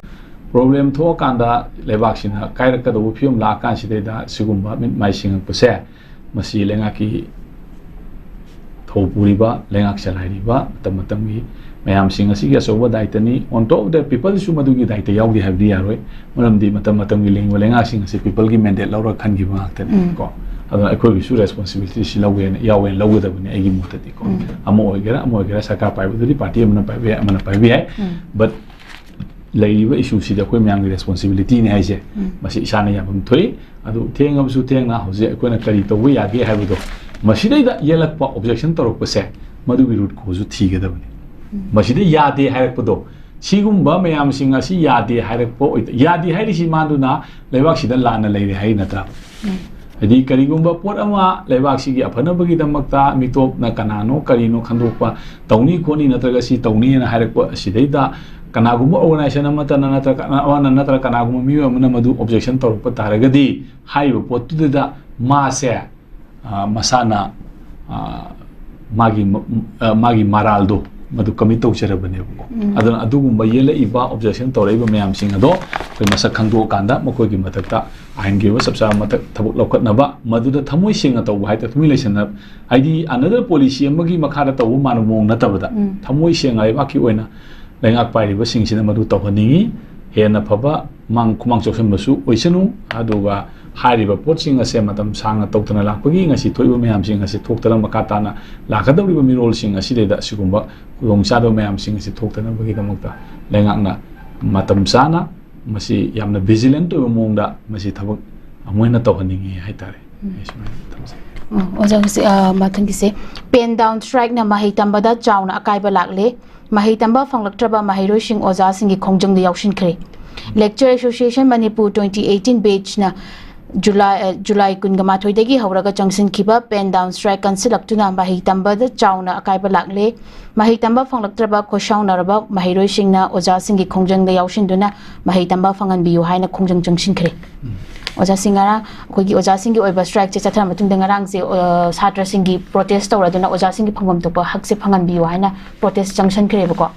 ꯄ꯭ꯔꯣꯕ꯭ꯂꯦꯝ ꯊꯣꯛꯑꯀꯥꯟꯗ, ꯂꯩꯕꯥꯛꯁꯤꯅ ꯀꯥꯏꯔꯛꯀꯗꯧꯕ ꯐꯤꯕꯝ ꯂꯥꯛꯑꯀꯥꯟꯁꯤꯗꯩꯗ ꯁꯤꯒꯨꯝꯕ ꯃꯤꯠ ꯃꯥꯏ ꯁꯤꯡꯉꯛꯄꯁꯦ, ꯃꯁꯤ ꯂꯩꯉꯥꯛꯀꯤ ꯊꯧ ꯄꯨꯔꯤꯕ, ꯂꯩꯉꯥꯛ ꯆꯂꯥꯏꯔꯤꯕ, ꯃꯇꯝ ꯃꯇꯝꯒꯤ ꯃꯌꯥꯝꯁꯤꯡ ꯑꯁꯤꯒꯤ ꯑꯆꯧꯕ ꯗꯥꯏꯇꯅꯤ꯫ On top of that, ꯄꯤꯄꯜꯁꯨ ꯃꯗꯨꯒꯤ ꯗꯥꯏꯇ ꯌꯥꯎꯗꯦ ꯍꯥꯏꯕꯗꯤ ꯌꯥꯔꯣꯏ꯫ ꯃꯔꯝꯗꯤ ꯃꯇꯝ ꯃꯇꯝꯒꯤ ꯂꯤꯡꯕ ꯂꯩꯉꯥꯛꯁꯤꯡ ꯑꯁꯤ ꯄꯤꯄꯜꯒꯤ ꯃꯦꯟꯗꯦꯠ ꯂꯧꯔꯒ ꯈꯟꯈꯤꯕ ꯉꯥꯛꯇꯅꯤ꯫ ꯎꯝ꯫ ꯀꯣ, ꯑꯗꯨꯅ ꯑꯩꯈꯣꯏꯒꯤꯁꯨ ꯔꯦꯁꯄꯣꯟꯁꯤꯕꯤꯂꯤꯇꯤꯁꯤ ꯂꯧꯒꯦꯅ, ꯌꯥꯎꯋꯦꯅ ꯂꯧꯒꯗꯕꯅꯤ ꯑꯩꯒꯤ ꯃꯣꯠꯇꯗꯤꯀꯣ꯫ ꯎꯝ꯫ ꯑꯃ ꯑꯣꯏꯒꯦꯔꯥ, ꯑꯃ ꯑꯣꯏꯒꯦꯔꯥ, ꯁꯔꯀꯥꯔ ꯄꯥꯏꯕꯗꯨꯗꯤ ꯄꯥꯔꯇꯤ ꯑꯃꯅ ꯄꯥꯏꯕ ꯌꯥꯏ, ꯑꯃꯅ ꯄꯥꯏꯕ ꯌꯥꯏ꯫ ꯎꯝ꯫ But ꯂꯩꯔꯤꯕ ꯏꯁꯨꯁꯤꯗꯤ ꯑꯩꯈꯣꯏ ꯃꯌꯥꯝꯒꯤ ꯔꯦꯁꯄꯣꯟꯁꯤꯕꯤꯂꯤꯇꯤꯅꯤ ꯍꯥꯏꯁꯦ꯫ ꯎꯝ꯫ ꯃꯁꯤ ꯏꯁꯥꯅ ꯌꯥꯐꯝ ꯊꯣꯛꯏ꯫ ꯑꯗꯨ ꯊꯦꯡꯉꯕꯁꯨ ꯊꯦꯡꯅ ꯍꯧꯖꯤꯛ ꯑꯩꯈꯣꯏꯅ ꯀꯔꯤ ꯇꯧꯕ ꯌꯥꯒꯦ ꯍꯥꯏꯕꯗꯣ, ꯃꯁꯤꯗꯩꯗ ꯌꯦꯜꯂꯛꯄ ꯑꯣꯕꯖꯦꯛꯁꯟ ꯇꯧꯔꯛꯄꯁꯦ, ꯃꯗꯨꯒꯤ ꯔꯨꯠ ꯀꯣꯖꯁꯨ ꯊꯤꯒꯗꯕꯅꯤ꯫ ꯎꯝ꯫ ꯃꯁꯤꯗ ꯌꯥꯗꯦ ꯍꯥꯏꯔꯛꯄꯗꯣ, ꯁꯤꯒꯨꯝꯕ ꯃꯌꯥꯝꯁꯤꯡ ꯑꯁꯤ ꯌꯥꯗꯦ ꯍꯥꯏꯔꯛꯄ ꯑꯣꯏ-, ꯌꯥꯗꯦ ꯍꯥꯏꯔꯤꯁꯤ ꯃꯥꯗꯨꯅ ꯂꯩꯕꯥꯛꯁꯤꯗ ꯂꯥꯟꯅ ꯂꯩꯔꯦ ꯍꯥꯏꯔꯤ ꯅꯠꯇ꯭ꯔꯥ? ꯎꯝ꯫ ꯍꯥꯏꯗꯤ ꯀꯔꯤꯒꯨꯝꯕ ꯄꯣꯠ ꯑꯃ ꯂꯩꯕꯥꯛꯁꯤꯒꯤ ꯑꯐꯅꯕꯒꯤꯗꯃꯛꯇ ꯃꯤꯇꯣꯞꯅ ꯀꯅꯥꯅꯣ ꯀꯔꯤꯅꯣ ꯈꯟꯗꯣꯛꯄ, ꯇꯧꯅꯤ ꯈꯣꯠꯅꯤ ꯅꯠꯇ꯭ꯔꯒ ꯁꯤ ꯇꯧꯅꯤꯅ ꯍꯥꯏꯔꯛꯄ ꯑꯁꯤꯗꯩꯗ ꯀꯅꯥꯒꯨꯝꯕ ꯑꯣꯔꯒꯅꯥꯏꯖꯦꯁꯟ ꯑꯃꯠꯇꯅ ꯅꯠꯇ꯭ꯔꯒ ꯑꯃꯅ ꯅꯠꯇ꯭ꯔꯒ ꯀꯅꯥꯒꯨꯝꯕ ꯃꯤꯑꯣꯏ ꯑꯃꯅ ꯃꯗꯨ ꯑꯣꯕꯖꯦꯛꯁꯟ ꯇꯧꯔꯛꯄ ꯇꯥꯔꯒꯗꯤ, ꯍꯥꯏꯔꯤꯕ ꯄꯣꯠꯇꯨꯗ ꯃꯥꯁꯦ, ꯑ, ꯃꯁꯥꯅ, ꯑ, ꯃꯥꯒꯤ ꯃ-, ꯑ, ꯃꯥꯒꯤ ꯃꯔꯥꯜꯗꯣ ꯃꯗꯨ ꯀꯃꯤꯠ ꯇꯧꯖꯔꯕꯅꯦꯕꯀꯣ꯫ ꯎꯝ꯫ ꯑꯗꯨꯅ ꯑꯗꯨꯒꯨꯝꯕ ꯌꯦꯜꯂꯛꯏꯕ ꯑꯣꯕꯖꯦꯛꯁꯟ ꯇꯧꯔꯛꯏꯕ ꯃꯌꯥꯝꯁꯤꯡ ꯑꯗꯣ ꯑꯩꯈꯣꯏ ꯃꯁꯛ ꯈꯪꯗꯣꯛꯑꯀꯥꯟꯗ ꯃꯈꯣꯏꯒꯤ ꯃꯊꯛꯇ ꯑꯥꯏꯟꯒꯤ ꯑꯣꯏꯕ ꯆꯞ ꯆꯥꯕ ꯃꯊꯛ ꯊꯕꯛ ꯂꯧꯈꯠꯅꯕ, ꯃꯗꯨꯗ ꯊꯃꯣꯏ ꯁꯦꯡꯅ ꯇꯧꯕ ꯍꯥꯏꯇꯥꯔꯦ, ꯊꯃꯣꯏ ꯂꯩꯁꯟꯅ, ꯍꯥꯏꯗꯤ another policy ꯑꯃꯒꯤ ꯃꯈꯥꯗ ꯇꯧꯕ ꯃꯥꯟꯕ ꯃꯑꯣꯡ ꯅꯠꯇꯕꯗ, ꯎꯝ꯫ ꯊꯃꯣꯏ ꯁꯦꯡꯅ ꯂꯩꯕꯥꯛꯀꯤ ꯑꯣꯏꯅ ꯂꯩꯉꯥꯛ ꯄꯥꯏꯔꯤꯕꯁꯤꯡꯁꯤꯅ ꯃꯗꯨ ꯇꯧꯍꯟꯅꯤꯡꯉꯤ꯫ ꯍꯦꯟꯅ ꯐꯕ ꯃꯥꯡ-, ꯈꯨꯃꯥꯡ ꯆꯥꯎꯁꯤꯟꯕꯁꯨ ꯑꯣꯏꯁꯅꯨ꯫ ꯑꯗꯨꯒ ꯍꯥꯏꯔꯤꯕ ꯄꯣꯠꯁꯤꯡ ꯑꯁꯦ ꯃꯇꯝ ꯁꯥꯡꯅ ꯇꯧꯗꯅ ꯂꯥꯛꯄꯒꯤ ꯉꯁꯤ ꯊꯣꯛꯏꯕ ꯃꯌꯥꯝꯁꯤꯡ ꯑꯁꯤ ꯊꯣꯛꯇꯅ ꯃꯈꯥ ꯇꯥꯅ ꯂꯥꯛꯀꯗꯧꯔꯤꯕ ꯃꯤꯔꯣꯜꯁꯤꯡ ꯑꯁꯤꯗꯩꯗ ꯑꯁꯤꯒꯨꯝꯕ ꯈꯨꯗꯣꯡꯆꯥꯗꯕ ꯃꯌꯥꯝꯁꯤꯡ ꯑꯁꯤ ꯊꯣꯛꯇꯅꯕꯒꯤꯗꯃꯛꯇ ꯂꯩꯉꯥꯛꯅ ꯃꯇꯝ ꯆꯥꯅ ꯃꯁꯤ ꯌꯥꯝꯅ vigilant ꯑꯣꯏꯕ ꯃꯑꯣꯡꯗ ꯃꯁꯤ ꯊꯕꯛ ꯑꯃꯨꯛ ꯍꯦꯟꯅ ꯇꯧꯍꯟꯅꯤꯡꯉꯤ ꯍꯥꯏꯇꯥꯔꯦ꯫ ꯑꯩ ꯁꯨꯃꯥꯏꯅ ꯊꯝꯖꯒꯦ꯫ ꯑꯣ, ꯑꯣꯖꯥ, ꯍꯧꯖꯤꯛ, ꯑ, ꯃꯊꯪꯒꯤꯁꯦ, pen down strikeꯅ ꯃꯍꯩ ꯇꯝꯕꯗ ꯆꯥꯎꯅ ꯑꯀꯥꯏꯕ ꯂꯥꯛꯂꯦ꯫ ꯃꯍꯩ ꯇꯝꯕ ꯐꯪꯂꯛꯇ꯭ꯔꯕ ꯃꯍꯩꯔꯣꯏꯁꯤꯡ ꯑꯣꯖꯥꯁꯤꯡꯒꯤ ꯈꯣꯡꯖꯪꯗ ꯌꯥꯎꯁꯤꯟꯈ꯭ꯔꯦ꯫ Lecturer Association Manipur twenty eighteen batchꯅ ꯖꯨꯂꯥꯏ, ꯑ, ꯖꯨꯂꯥꯏ ꯀꯨꯟꯒ ꯃꯥꯊꯣꯏꯗꯒꯤ ꯍꯧꯔꯒ ꯆꯪꯁꯤꯟꯈꯤꯕ pen down strike ꯀꯟꯁꯤꯜꯂꯛꯇꯨꯅ ꯃꯍꯩ ꯇꯝꯕꯗ ꯆꯥꯎꯅ ꯑꯀꯥꯏꯕ ꯂꯥꯛꯂꯦ꯫ ꯃꯍꯩ ꯇꯝꯕ ꯐꯪꯂꯛꯇ꯭ꯔꯕ ꯈꯣꯏꯁꯥꯎꯅꯔꯕ ꯃꯍꯩꯔꯣꯏꯁꯤꯡꯅ ꯑꯣꯖꯥꯁꯤꯡꯒꯤ ꯈꯣꯡꯖꯪꯗ ꯌꯥꯎꯁꯤꯟꯗꯨꯅ ꯃꯍꯩ ꯇꯝꯕ ꯐꯪꯍꯟꯕꯤꯌꯨ ꯍꯥꯏꯅ ꯈꯣꯡꯖꯪ ꯆꯪꯁꯤꯟꯈ꯭ꯔꯦ꯫ ꯑꯣꯖꯥꯁꯤꯡ ꯉꯔꯥꯡ ꯑꯩꯈꯣꯏꯒꯤ ꯑꯣꯖꯥꯁꯤꯡꯒꯤ ꯑꯣꯏꯕ strike ꯁꯦ ꯆꯠꯊꯔ ꯃꯇꯨꯡꯗ ꯉꯔꯥꯡꯁꯦ, ꯑ, ꯁꯥꯇ꯭ꯔꯁꯤꯡꯒꯤ protest ꯇꯧꯔꯗꯨꯅ ꯑꯣꯖꯥꯁꯤꯡꯒꯤ ꯐꯪꯐꯝ ꯊꯣꯛꯄ ꯍꯛꯁꯦ ꯐꯪꯍꯟꯕꯤꯌꯨ ꯍꯥꯏꯅ protest ꯆꯪꯁꯤꯟꯈ꯭ꯔꯦꯕꯀꯣ꯫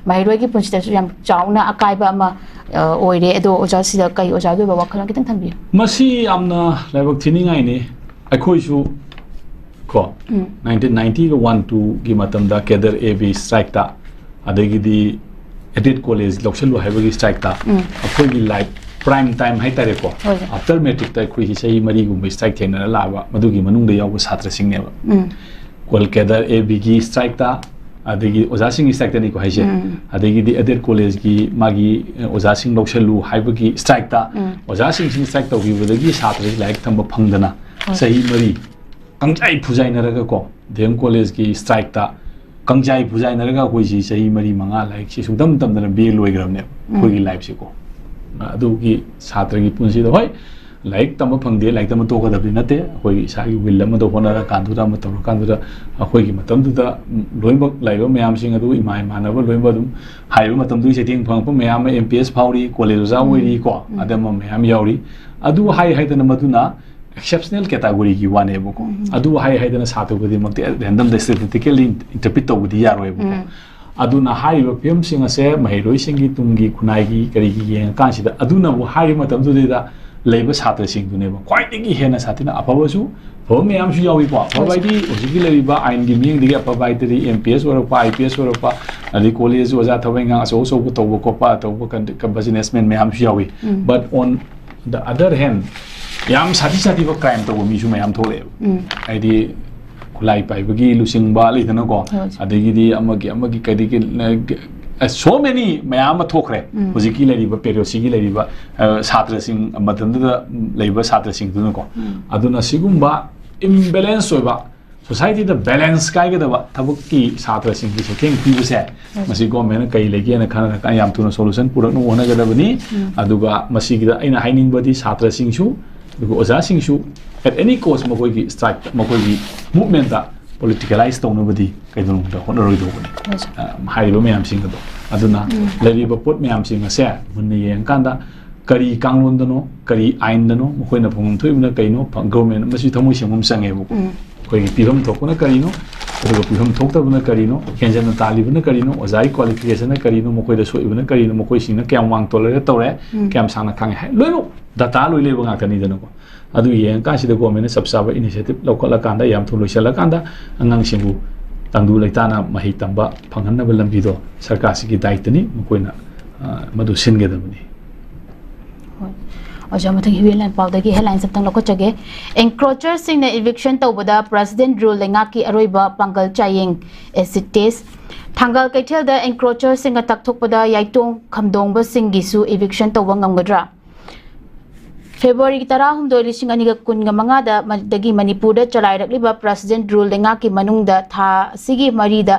ꯃꯍꯩꯔꯣꯏꯒꯤ ꯄꯨꯟꯁꯤꯗꯁꯨ ꯌꯥꯝ ꯆꯥꯎꯅ ꯑꯀꯥꯏꯕ ꯑꯃ, ꯑ, ꯑꯣꯏꯔꯦ꯫ ꯑꯗꯣ ꯑꯣꯖꯥꯁꯤꯗ ꯀꯩ, ꯑꯣꯖꯥꯒꯤ ꯑꯣꯏꯕ ꯋꯥꯈꯜꯂꯣꯟ ꯈꯤꯇꯪ ꯊꯝꯕꯤꯌꯨ꯫ ꯃꯁꯤ ꯌꯥꯝꯅ ꯂꯥꯏꯕꯛ ꯊꯤꯅꯤꯡꯉꯥꯏꯅꯤ꯫ ꯑꯩꯈꯣꯏꯁꯨ ꯀꯣ, ꯎꯝ꯫ ꯅꯥꯏꯟꯇꯤꯟ ꯅꯥꯏꯟꯇꯤꯒ ꯋꯥꯟ ꯇꯨꯒꯤ ꯃꯇꯝꯗ cadre A B strike ꯇ, ꯑꯗꯒꯤꯗꯤ aided college ꯂꯧꯁꯤꯜꯂꯨ ꯍꯥꯏꯕꯒꯤ strike ꯇ, ꯎꯝ꯫ ꯑꯩꯈꯣꯏꯒꯤ life prime time ꯍꯥꯏꯇꯥꯔꯦꯀꯣ, ꯍꯣꯏ, ꯍꯣꯏ꯫ After matric ꯇ ꯑꯩꯈꯣꯏꯁꯤ ꯆꯍꯤ ꯃꯔꯤꯒꯨꯝꯕ strike ꯊꯦꯡꯅꯔ ꯂꯥꯛꯑꯕ, ꯃꯗꯨꯒꯤ ꯃꯅꯨꯡꯗ ꯌꯥꯎꯕ ꯁꯥꯇ꯭ꯔꯁꯤꯡꯅꯦꯕ꯫ Um. Call cadre A B ꯒꯤ strike ꯇ, ꯑꯗꯒꯤ ꯑꯣꯖꯥꯁꯤꯡꯒꯤ strike ꯇꯅꯤꯀꯣ ꯍꯥꯏꯁꯦ, ꯎꯝ꯫ ꯑꯗꯒꯤꯗꯤ aided college ꯀꯤ ꯃꯥꯒꯤ, ꯑ, ꯑꯣꯖꯥꯁꯤꯡ ꯂꯧꯁꯤꯜꯂꯨ ꯍꯥꯏꯕꯒꯤ strike ꯇ, ꯎꯝ꯫ ꯑꯣꯖꯥꯁꯤꯡꯁꯤꯅ strike ꯇꯧꯈꯤꯕꯗꯒꯤ ꯁꯥꯇ꯭ꯔꯁꯤ ꯂꯥꯏꯔꯤꯛ ꯇꯝꯕ ꯐꯪꯗꯅ ꯍꯣꯏ꯫ ꯆꯍꯤ ꯃꯔꯤ ꯀꯪꯖꯥꯏ ꯐꯨꯖꯥꯏꯅꯔꯒ ꯀꯣ, D M College ꯀꯤ strike ꯇ ꯀꯪꯖꯥꯏ ꯐꯨꯖꯥꯏꯅꯔꯒ ꯑꯩꯈꯣꯏꯁꯤ ꯆꯍꯤ ꯃꯔꯤ ꯃꯉꯥ ꯂꯥꯏꯔꯤꯛꯁꯤ ꯁꯨꯡꯇꯝ ꯇꯝꯗꯅ B A ꯂꯣꯏꯈ꯭ꯔꯕꯅꯦꯕ ꯎꯝ꯫ ꯑꯩꯈꯣꯏꯒꯤ life ꯁꯦ ꯀꯣ꯫ ꯑꯗꯨꯒꯤ ꯁꯥꯇ꯭ꯔꯒꯤ ꯄꯨꯟꯁꯤꯗ, ꯍꯣꯏ, ꯂꯥꯏꯔꯤꯛ ꯇꯝꯕ ꯐꯪꯗꯦ, ꯂꯥꯏꯔꯤꯛ ꯇꯝꯕ ꯇꯣꯛꯀꯗꯕꯗꯤ ꯅꯠꯇꯦ꯫ ꯑꯩꯈꯣꯏꯒꯤ ꯏꯁꯥꯒꯤ will ꯑꯃꯗ ꯍꯣꯠꯅꯔꯀꯥꯟꯗꯨꯗ, ꯑꯃ ꯇꯧꯔꯀꯥꯟꯗꯨꯗ ꯑꯩꯈꯣꯏꯒꯤ ꯃꯇꯝꯗꯨꯗ, ꯎꯝ, ꯂꯣꯏꯅꯃꯛ ꯂꯩꯔꯤꯕ ꯃꯌꯥꯝꯁꯤꯡ ꯑꯗꯨ ꯏꯃꯥ ꯏꯃꯥꯟꯅꯕ ꯂꯣꯏꯅꯃꯛ ꯑꯗꯨꯝ ꯍꯥꯏꯔꯤꯕ ꯃꯇꯝꯗꯨꯒꯤ ꯆꯩꯊꯦꯡ ꯐꯪꯉꯛꯄ ꯃꯌꯥꯝ ꯑꯃ M P S ꯐꯥꯎꯔꯤ, college ꯑꯣꯖꯥ ꯎꯝ꯫ ꯑꯣꯏꯔꯤ ꯀꯣ, ꯎꯝ꯫ ꯑꯗꯨꯝꯕ ꯃꯌꯥꯝ ꯌꯥꯎꯔꯤ꯫ ꯑꯗꯨ ꯍꯥꯏ ꯍꯥꯏꯗꯅ ꯃꯗꯨꯅ exceptional category ꯒꯤ ꯋꯥꯅꯦꯕꯀꯣ꯫ ꯎꯝ꯫ ꯑꯗꯨ ꯍꯥꯏ ꯍꯥꯏꯗꯅ ꯁꯥꯇ꯭ꯔ ꯈꯨꯗꯤꯡꯃꯛꯇꯤ random ꯗ statistically interpret ꯇꯧꯕꯗꯤ ꯌꯥꯔꯣꯏꯕꯀꯣ꯫ ꯎꯝ꯫ ꯑꯗꯨꯅ ꯍꯥꯏꯔꯤꯕ ꯐꯤꯕꯝꯁꯤꯡ ꯑꯁꯦ ꯃꯍꯩꯔꯣꯏꯁꯤꯡꯒꯤ ꯇꯨꯡꯒꯤ ꯈꯨꯟꯅꯥꯏꯒꯤ ꯀꯔꯤꯒꯤ ꯌꯦꯡꯉꯀꯥꯟꯁꯤꯗ, ꯑꯗꯨꯅꯕꯨ ꯍꯥꯏꯔꯤꯕ ꯃꯇꯝꯗꯨꯗꯩꯗ ꯂꯩꯕ ꯁꯥꯇ꯭ꯔꯁꯤꯡꯗꯨꯅꯦꯕ ꯈ꯭ꯋꯥꯏꯗꯒꯤ ꯍꯦꯟꯅ ꯁꯥꯊꯤꯅ꯫ ꯑꯐꯕꯁꯨ, ꯑꯐꯕ ꯃꯌꯥꯝꯁꯨ ꯌꯥꯎꯏꯀꯣ꯫ ꯑꯐꯕ ꯍꯣꯏ꯫ ꯍꯥꯏꯗꯤ ꯍꯧꯖꯤꯛꯀꯤ ꯂꯩꯔꯤꯕ ꯑꯥꯏꯟꯒꯤ ꯃꯤꯠꯌꯦꯡꯗꯒꯤ ꯑꯐꯕ ꯍꯥꯏꯇꯥꯔꯗꯤ M P S ꯑꯣꯏꯔꯛꯄ, I P S ꯑꯣꯏꯔꯛꯄ, ꯑꯗꯩ college ꯑꯣꯖꯥ ꯊꯕꯛ ꯏꯪꯈꯥꯡ ꯑꯆꯧ ꯑꯆꯧꯕ ꯇꯧꯕ ꯈꯣꯠꯄ, ꯇꯧꯕ ꯀꯟ-, ꯀ-, businessman ꯃꯌꯥꯝꯁꯨ ꯌꯥꯎꯏ꯫ ꯎꯝ꯫ But on the other hand, ꯌꯥꯝ ꯁꯥꯊꯤ ꯁꯥꯊꯤꯕ crime ꯇꯧꯕ ꯃꯤꯁꯨ ꯃꯌꯥꯝ ꯊꯣꯛꯂꯛꯑꯦꯕ꯫ ꯎꯝ꯫ ꯍꯥꯏꯗꯤ ꯈꯨꯠꯂꯥꯏ ꯄꯥꯏꯕꯒꯤ ꯂꯨꯆꯤꯡꯕ ꯂꯩꯗꯅꯀꯣ, ꯍꯣꯏ꯫ ꯑꯗꯒꯤꯗꯤ ꯑꯃꯒꯤ, ꯑꯃꯒꯤ, ꯀꯩꯗꯒꯤ, ꯑ, so many ꯃꯌꯥꯝ ꯑꯃ ꯊꯣꯛꯈ꯭ꯔꯦ꯫ ꯎꯝ꯫ ꯍꯧꯖꯤꯛꯀꯤ ꯂꯩꯔꯤꯕ period ꯁꯤꯒꯤ ꯂꯩꯔꯤꯕ, ꯑ, ꯁꯥꯇ꯭ꯔꯁꯤꯡ, ꯃꯇꯝꯗꯨꯗ ꯂꯩꯕ ꯁꯥꯇ꯭ꯔꯁꯤꯡꯗꯨꯅꯀꯣ꯫ ꯎꯝ꯫ ꯑꯗꯨꯅ ꯁꯤꯒꯨꯝꯕ imbalance ꯑꯣꯏꯕ, society ꯗ balance ꯀꯥꯏꯒꯗꯕ ꯊꯕꯛꯀꯤ ꯁꯥꯇ꯭ꯔꯁꯤꯡꯒꯤ ꯆꯩꯊꯦꯡ ꯄꯤꯕꯁꯦ, ꯎꯝ꯫ ꯃꯁꯤ government ꯅ ꯀꯔꯤ ꯂꯩꯒꯦꯅ ꯈꯟꯅꯔꯀꯥꯟꯗ ꯌꯥꯝ ꯊꯨꯅ solution ꯄꯨꯔꯛꯅꯕ ꯍꯣꯠꯅꯒꯗꯕꯅꯤ꯫ ꯎꯝ꯫ ꯑꯗꯨꯒ ꯃꯁꯤꯒꯤꯗ ꯑꯩꯅ ꯍꯥꯏꯅꯤꯡꯕꯗꯤ ꯁꯥꯇ꯭ꯔꯁꯤꯡꯁꯨ ꯑꯗꯨꯒ ꯑꯣꯖꯥꯁꯤꯡꯁꯨ at any cost ꯃꯈꯣꯏꯒꯤ strike, ꯃꯈꯣꯏꯒꯤ movementꯇ politicalize ꯇꯧꯅꯕꯗꯤ ꯀꯩꯗꯧꯅꯨꯡꯗ ꯍꯣꯠꯅꯔꯣꯏꯗꯧꯕꯅꯤ꯫ ꯑ, ꯍꯥꯏꯔꯤꯕ ꯃꯌꯥꯝꯁꯤꯡ ꯑꯗꯣ꯫ ꯑꯗꯨꯅ ꯂꯩꯔꯤꯕ ꯄꯣꯠ ꯃꯌꯥꯝꯁꯤꯡ ꯑꯁꯦ ꯃꯨꯟꯅ ꯌꯦꯡꯉꯀꯥꯟꯗ ꯀꯔꯤ ꯀꯥꯡꯂꯣꯟꯗꯅꯣ, ꯀꯔꯤ ꯑꯥꯏꯟꯗꯅꯣ, ꯃꯈꯣꯏꯅ ꯐꯪꯐꯝ ꯊꯣꯛꯏꯕꯅ ꯀꯩꯅꯣ, ꯐ-, government ꯑꯃꯁꯨ ꯊꯃꯣꯏ ꯁꯦꯡꯕ ꯑꯃ ꯆꯪꯉꯦꯕꯀꯣ꯫ ꯑꯩꯈꯣꯏꯒꯤ ꯄꯤꯐꯝ ꯊꯣꯛꯄꯅ ꯀꯔꯤꯅꯣ, ꯑꯗꯨꯒ ꯄꯤꯐꯝ ꯊꯣꯛꯇꯕꯅ ꯀꯔꯤꯅꯣ, ꯍꯦꯟꯖꯟꯅ ꯇꯥꯜꯂꯤꯕꯅ ꯀꯔꯤꯅꯣ, ꯑꯣꯖꯥꯒꯤ qualificationꯅ ꯀꯔꯤꯅꯣ, ꯃꯈꯣꯏꯗ ꯁꯣꯛꯏꯕꯅ ꯀꯔꯤꯅꯣ, ꯃꯈꯣꯏꯁꯤꯡꯅ ꯀꯌꯥꯝ ꯋꯥꯡ tolerate ꯇꯧꯔꯦ, ꯀꯌꯥꯝ ꯁꯥꯡꯅ ꯈꯥꯡꯉꯦ ꯍꯥꯏ, ꯂꯣꯏꯅꯃꯛ data ꯂꯣꯏ ꯂꯩꯕ ꯉꯥꯛꯇꯅꯤꯗꯅꯀꯣ꯫ ꯑꯗꯨ ꯌꯦꯡꯉꯀꯥꯟꯁꯤꯗ governmentꯅ ꯆꯞ ꯆꯥꯕ initiative ꯂꯧꯈꯠꯂꯀꯥꯟꯗ, ꯌꯥꯝ ꯊꯨꯅ ꯂꯣꯏꯁꯤꯜꯂꯀꯥꯟꯗ ꯑꯉꯥꯡꯁꯤꯡꯕꯨ ꯇꯪꯗꯨ ꯂꯩꯇꯥꯅ ꯃꯍꯩ ꯇꯝꯕ ꯐꯪꯍꯟꯅꯕ ꯂꯝꯕꯤꯗꯣ ꯁꯔꯀꯥꯔꯁꯤꯒꯤ ꯗꯥꯏꯇꯅꯤ, ꯃꯈꯣꯏꯅ, ꯑ, ꯃꯗꯨ ꯁꯤꯟꯒꯗꯕꯅꯤ꯫ ꯍꯣꯏ꯫ ꯑꯣꯖꯥ, ꯃꯊꯪ ꯍꯤꯌꯨ ꯍꯦꯗꯂꯥꯏꯟ ꯄꯥꯎꯗꯒꯤ headlines ꯑꯝꯇꯪ ꯂꯧꯈꯠꯆꯒꯦ꯫ Encroacherꯁꯤꯡꯅ eviction ꯇꯧꯕꯗ President Rule ꯂꯩꯉꯥꯛꯀꯤ ꯑꯔꯣꯏꯕ ꯄꯥꯡꯒꯜ ꯆꯥꯌꯦꯡ꯫ Acid test꯫ ꯊꯥꯡꯒꯜ ꯀꯩꯊꯦꯜꯗ encroacherꯁꯤꯡꯅ ꯇꯛꯊꯣꯛꯄꯗ ꯌꯥꯏꯇꯣꯡ ꯈꯝꯗꯣꯡꯕꯁꯤꯡꯒꯤꯁꯨ eviction ꯇꯧꯕ ꯉꯝꯒꯗ꯭ꯔꯥ? ꯐꯦꯕ꯭ꯔꯨꯋꯥꯔꯤ ꯇꯔꯥꯍꯨꯝꯗꯣꯏ, ꯂꯤꯁꯤꯡ ꯑꯅꯤꯒ ꯀꯨꯟꯒ ꯃꯉꯥꯗ ꯃ-, ꯗꯒꯤ ꯃꯅꯤꯄꯨꯔꯗ ꯆꯂꯥꯏꯔꯛꯂꯤꯕ President Rule ꯂꯩꯉꯥꯛꯀꯤ ꯃꯅꯨꯡꯗ ꯊꯥ ꯑꯁꯤꯒꯤ ꯃꯔꯤꯗ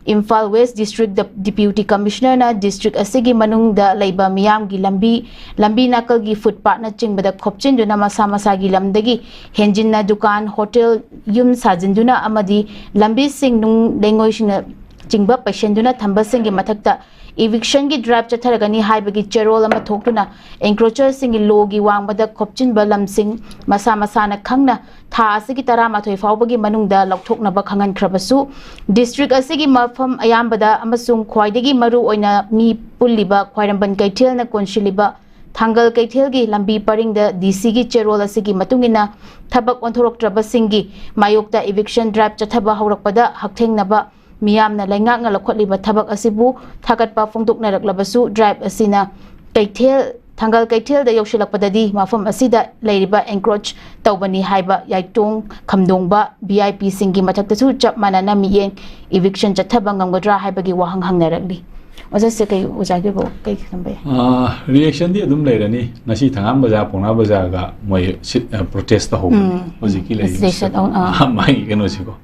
ꯏꯝꯐꯥꯜ West District ꯗ-, Deputy Commissionerꯅ district ꯑꯁꯤꯒꯤ ꯃꯅꯨꯡꯗ ꯂꯩꯕ ꯃꯤꯌꯥꯝꯒꯤ ꯂꯝꯕꯤ, ꯂꯝꯕꯤ ꯅꯥꯀꯜꯒꯤ footpathꯅꯆꯤꯡꯕꯗ ꯈꯣꯞꯆꯤꯟꯗꯨꯅ ꯃꯁꯥ ꯃꯁꯥꯒꯤ ꯂꯝꯗꯒꯤ ꯍꯦꯟꯖꯤꯟꯅ ꯗꯨꯀꯥꯟ, ꯍꯣꯇꯦꯜ, ꯌꯨꯝ ꯁꯥꯖꯤꯟꯗꯨꯅ ꯑꯃꯗꯤ ꯂꯝꯕꯤꯁꯤꯡ, ꯅꯨꯡ ꯂꯩꯉꯣꯏꯁꯤꯡꯅ ꯆꯤꯡꯕ ꯄꯩꯁꯤꯟꯗꯨꯅ ꯊꯝꯕꯁꯤꯡꯒꯤ ꯃꯊꯛꯇ evictionꯒꯤ drive ꯆꯠꯊꯔꯒꯅꯤ ꯍꯥꯏꯕꯒꯤ ꯆꯦꯔꯣꯜ ꯑꯃ ꯊꯣꯛꯇꯨꯅ encroacherꯁꯤꯡꯒꯤ lawꯒꯤ ꯋꯥꯡꯃꯗ ꯈꯣꯞꯆꯤꯟꯕ ꯂꯝꯁꯤꯡ ꯃꯁꯥ ꯃꯁꯥꯅ ꯈꯪꯅ ꯊꯥ ꯑꯁꯤꯒꯤ ꯇꯔꯥꯃꯥꯊꯣꯏ ꯐꯥꯎꯕꯒꯤ ꯃꯅꯨꯡꯗ ꯂꯧꯊꯣꯛꯅꯕ ꯈꯪꯍꯟꯈ꯭ꯔꯕꯁꯨ, district ꯑꯁꯤꯒꯤ ꯃꯐꯝ ꯑꯌꯥꯝꯕꯗ ꯑꯃꯁꯨꯡ ꯈ꯭ꯋꯥꯏꯗꯒꯤ ꯃꯔꯨ ꯑꯣꯏꯅ ꯃꯤ ꯄꯨꯜꯂꯤꯕ ꯈ꯭ꯋꯥꯏꯔꯝꯕꯟ ꯀꯩꯊꯦꯜꯅ ꯀꯣꯟꯁꯤꯜꯂꯤꯕ ꯊꯥꯡꯒꯜ ꯀꯩꯊꯦꯜꯒꯤ ꯂꯝꯕꯤ ꯄꯔꯤꯡꯗ DCꯒꯤ ꯆꯦꯔꯣꯜ ꯑꯁꯤꯒꯤ ꯃꯇꯨꯡ ꯏꯟꯅ ꯊꯕꯛ ꯑꯣꯟꯊꯣꯔꯛꯇ꯭ꯔꯕꯁꯤꯡꯒꯤ ꯃꯥꯌꯣꯛꯇ eviction drive ꯆꯠꯊꯕ ꯍꯧꯔꯛꯄꯗ ꯍꯛꯊꯦꯡꯅꯕ ꯃꯤꯌꯥꯝꯅ ꯂꯩꯉꯥꯛꯅ ꯂꯧꯈꯠꯂꯤꯕ ꯊꯕꯛ ꯑꯁꯤꯕꯨ ꯊꯥꯒꯠꯄ ꯐꯣꯡꯗꯣꯛꯅꯔꯛꯂꯕꯁꯨ, drive ꯑꯁꯤꯅ ꯀꯩꯊꯦꯜ, ꯊꯥꯡꯒꯜ ꯀꯩꯊꯦꯜꯗ ꯌꯧꯁꯤꯜꯂꯛꯄꯗꯗꯤ ꯃꯐꯝ ꯑꯁꯤꯗ ꯂꯩꯔꯤꯕ encroach ꯇꯧꯕꯅꯤ ꯍꯥꯏꯕ ꯌꯥꯏꯇꯣꯡ ꯈꯝꯗꯣꯡꯕ VIPꯁꯤꯡꯒꯤ ꯃꯊꯛꯇꯁꯨ ꯆꯞ ꯃꯥꯟꯅꯅ ꯃꯤꯠꯌꯦꯡ eviction ꯆꯠꯊꯕ ꯉꯝꯒꯗ꯭ꯔꯥ ꯍꯥꯏꯕꯒꯤ ꯋꯥꯍꯪ ꯍꯪꯅꯔꯛꯂꯤ꯫ ꯑꯣꯖꯥꯁꯦ, ꯀꯩ ꯑꯣꯖꯥꯒꯤꯕꯨ ꯀꯩ ꯈꯟꯕ ꯌꯥꯏ? ꯑ, reactionꯗꯤ ꯑꯗꯨꯝ ꯂꯩꯔꯅꯤ꯫ ꯉꯁꯤ ꯊꯪꯒꯥꯝ ꯕꯖꯥꯔ, ꯄꯥꯎꯅꯥ ꯕꯖꯥꯔꯒ ꯃꯣꯏ sit, ꯑ, protest ꯇꯧꯍꯧꯕꯅꯤ꯫ ꯎꯝ. ꯍꯧꯖꯤꯛꯀꯤ ꯂꯩꯔꯤꯕ Situation, ꯑ, ꯑ. ꯃꯥꯒꯤ ꯀꯩꯅꯣꯁꯤꯀꯣ꯫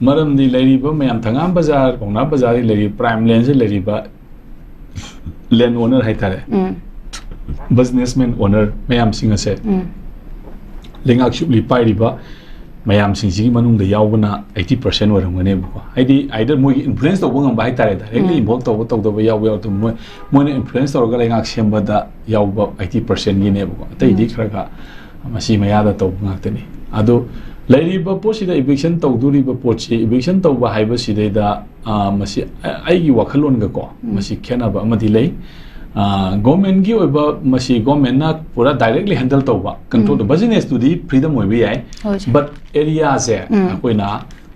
ꯃꯔꯝꯗꯤ ꯂꯩꯔꯤꯕ ꯃꯌꯥꯝ, ꯊꯪꯒꯥꯝ ꯕꯖꯥꯔ, ꯄꯥꯎꯅꯥ ꯕꯖꯥꯔꯗ ꯂꯩꯔꯤꯕ prime landꯁꯤ ꯂꯩꯔꯤꯕ land owner ꯍꯥꯏꯇꯥꯔꯦ, ꯎꯝ. businessman owner ꯃꯌꯥꯝꯁꯤꯡ ꯑꯁꯦ ꯎꯝ. ꯂꯩꯉꯥꯛ ꯁꯨꯞꯂꯤ ꯄꯥꯏꯔꯤꯕ ꯃꯌꯥꯝꯁꯤꯡꯁꯤꯒꯤ ꯃꯅꯨꯡꯗ ꯌꯥꯎꯕꯅ eighty percent ꯑꯣꯏꯔꯝꯒꯅꯦꯕꯀꯣ꯫ ꯍꯥꯏꯗꯤ either ꯃꯣꯏꯒꯤ influence ꯇꯧꯕ ꯉꯝꯕ ꯍꯥꯏꯇꯥꯔꯦ, directly involve ꯇꯧꯕ ꯇꯧꯗꯕ ꯌꯥꯎꯕ ꯌꯥꯎꯗꯕ, ꯃꯣꯏ ꯃꯣꯏꯅ influence ꯇꯧꯔꯒ ꯂꯩꯉꯥꯛ ꯁꯦꯝꯕꯗ ꯌꯥꯎꯕ eighty percentꯒꯤꯅꯦꯕꯀꯣ꯫ ꯑꯇꯩꯗꯤ ꯈꯔ ꯈꯔ ꯃꯁꯤ ꯃꯌꯥꯗ ꯇꯧꯕ ꯉꯥꯛꯇꯅꯤ꯫ ꯑꯗꯣ ꯂꯩꯔꯤꯕ ꯄꯣꯠꯁꯤꯗ eviction ꯇꯧꯗꯣꯔꯤꯕ ꯄꯣꯠꯁꯤ, eviction ꯇꯧꯕ ꯍꯥꯏꯕꯁꯤꯗꯩꯗ, ꯑ, ꯃꯁꯤ ꯑ-, ꯑꯩꯒꯤ ꯋꯥꯈꯜꯂꯣꯟꯒꯀꯣ, ꯃꯁꯤ ꯈꯦꯠꯅꯕ ꯑꯃꯗꯤ ꯂꯩ꯫ ꯑ, governmentꯀꯤ ꯑꯣꯏꯕ, ꯃꯁꯤ governmentꯅ ꯄꯨꯔꯥ directly handle ꯇꯧꯕ, control ꯇꯧꯕ, businessꯇꯨꯗꯤ freedom ꯑꯣꯏꯕ ꯌꯥꯏ꯫ ꯍꯣꯏ, ꯁꯥꯔ꯫ But areaꯁꯦ ꯑꯩꯈꯣꯏꯅ,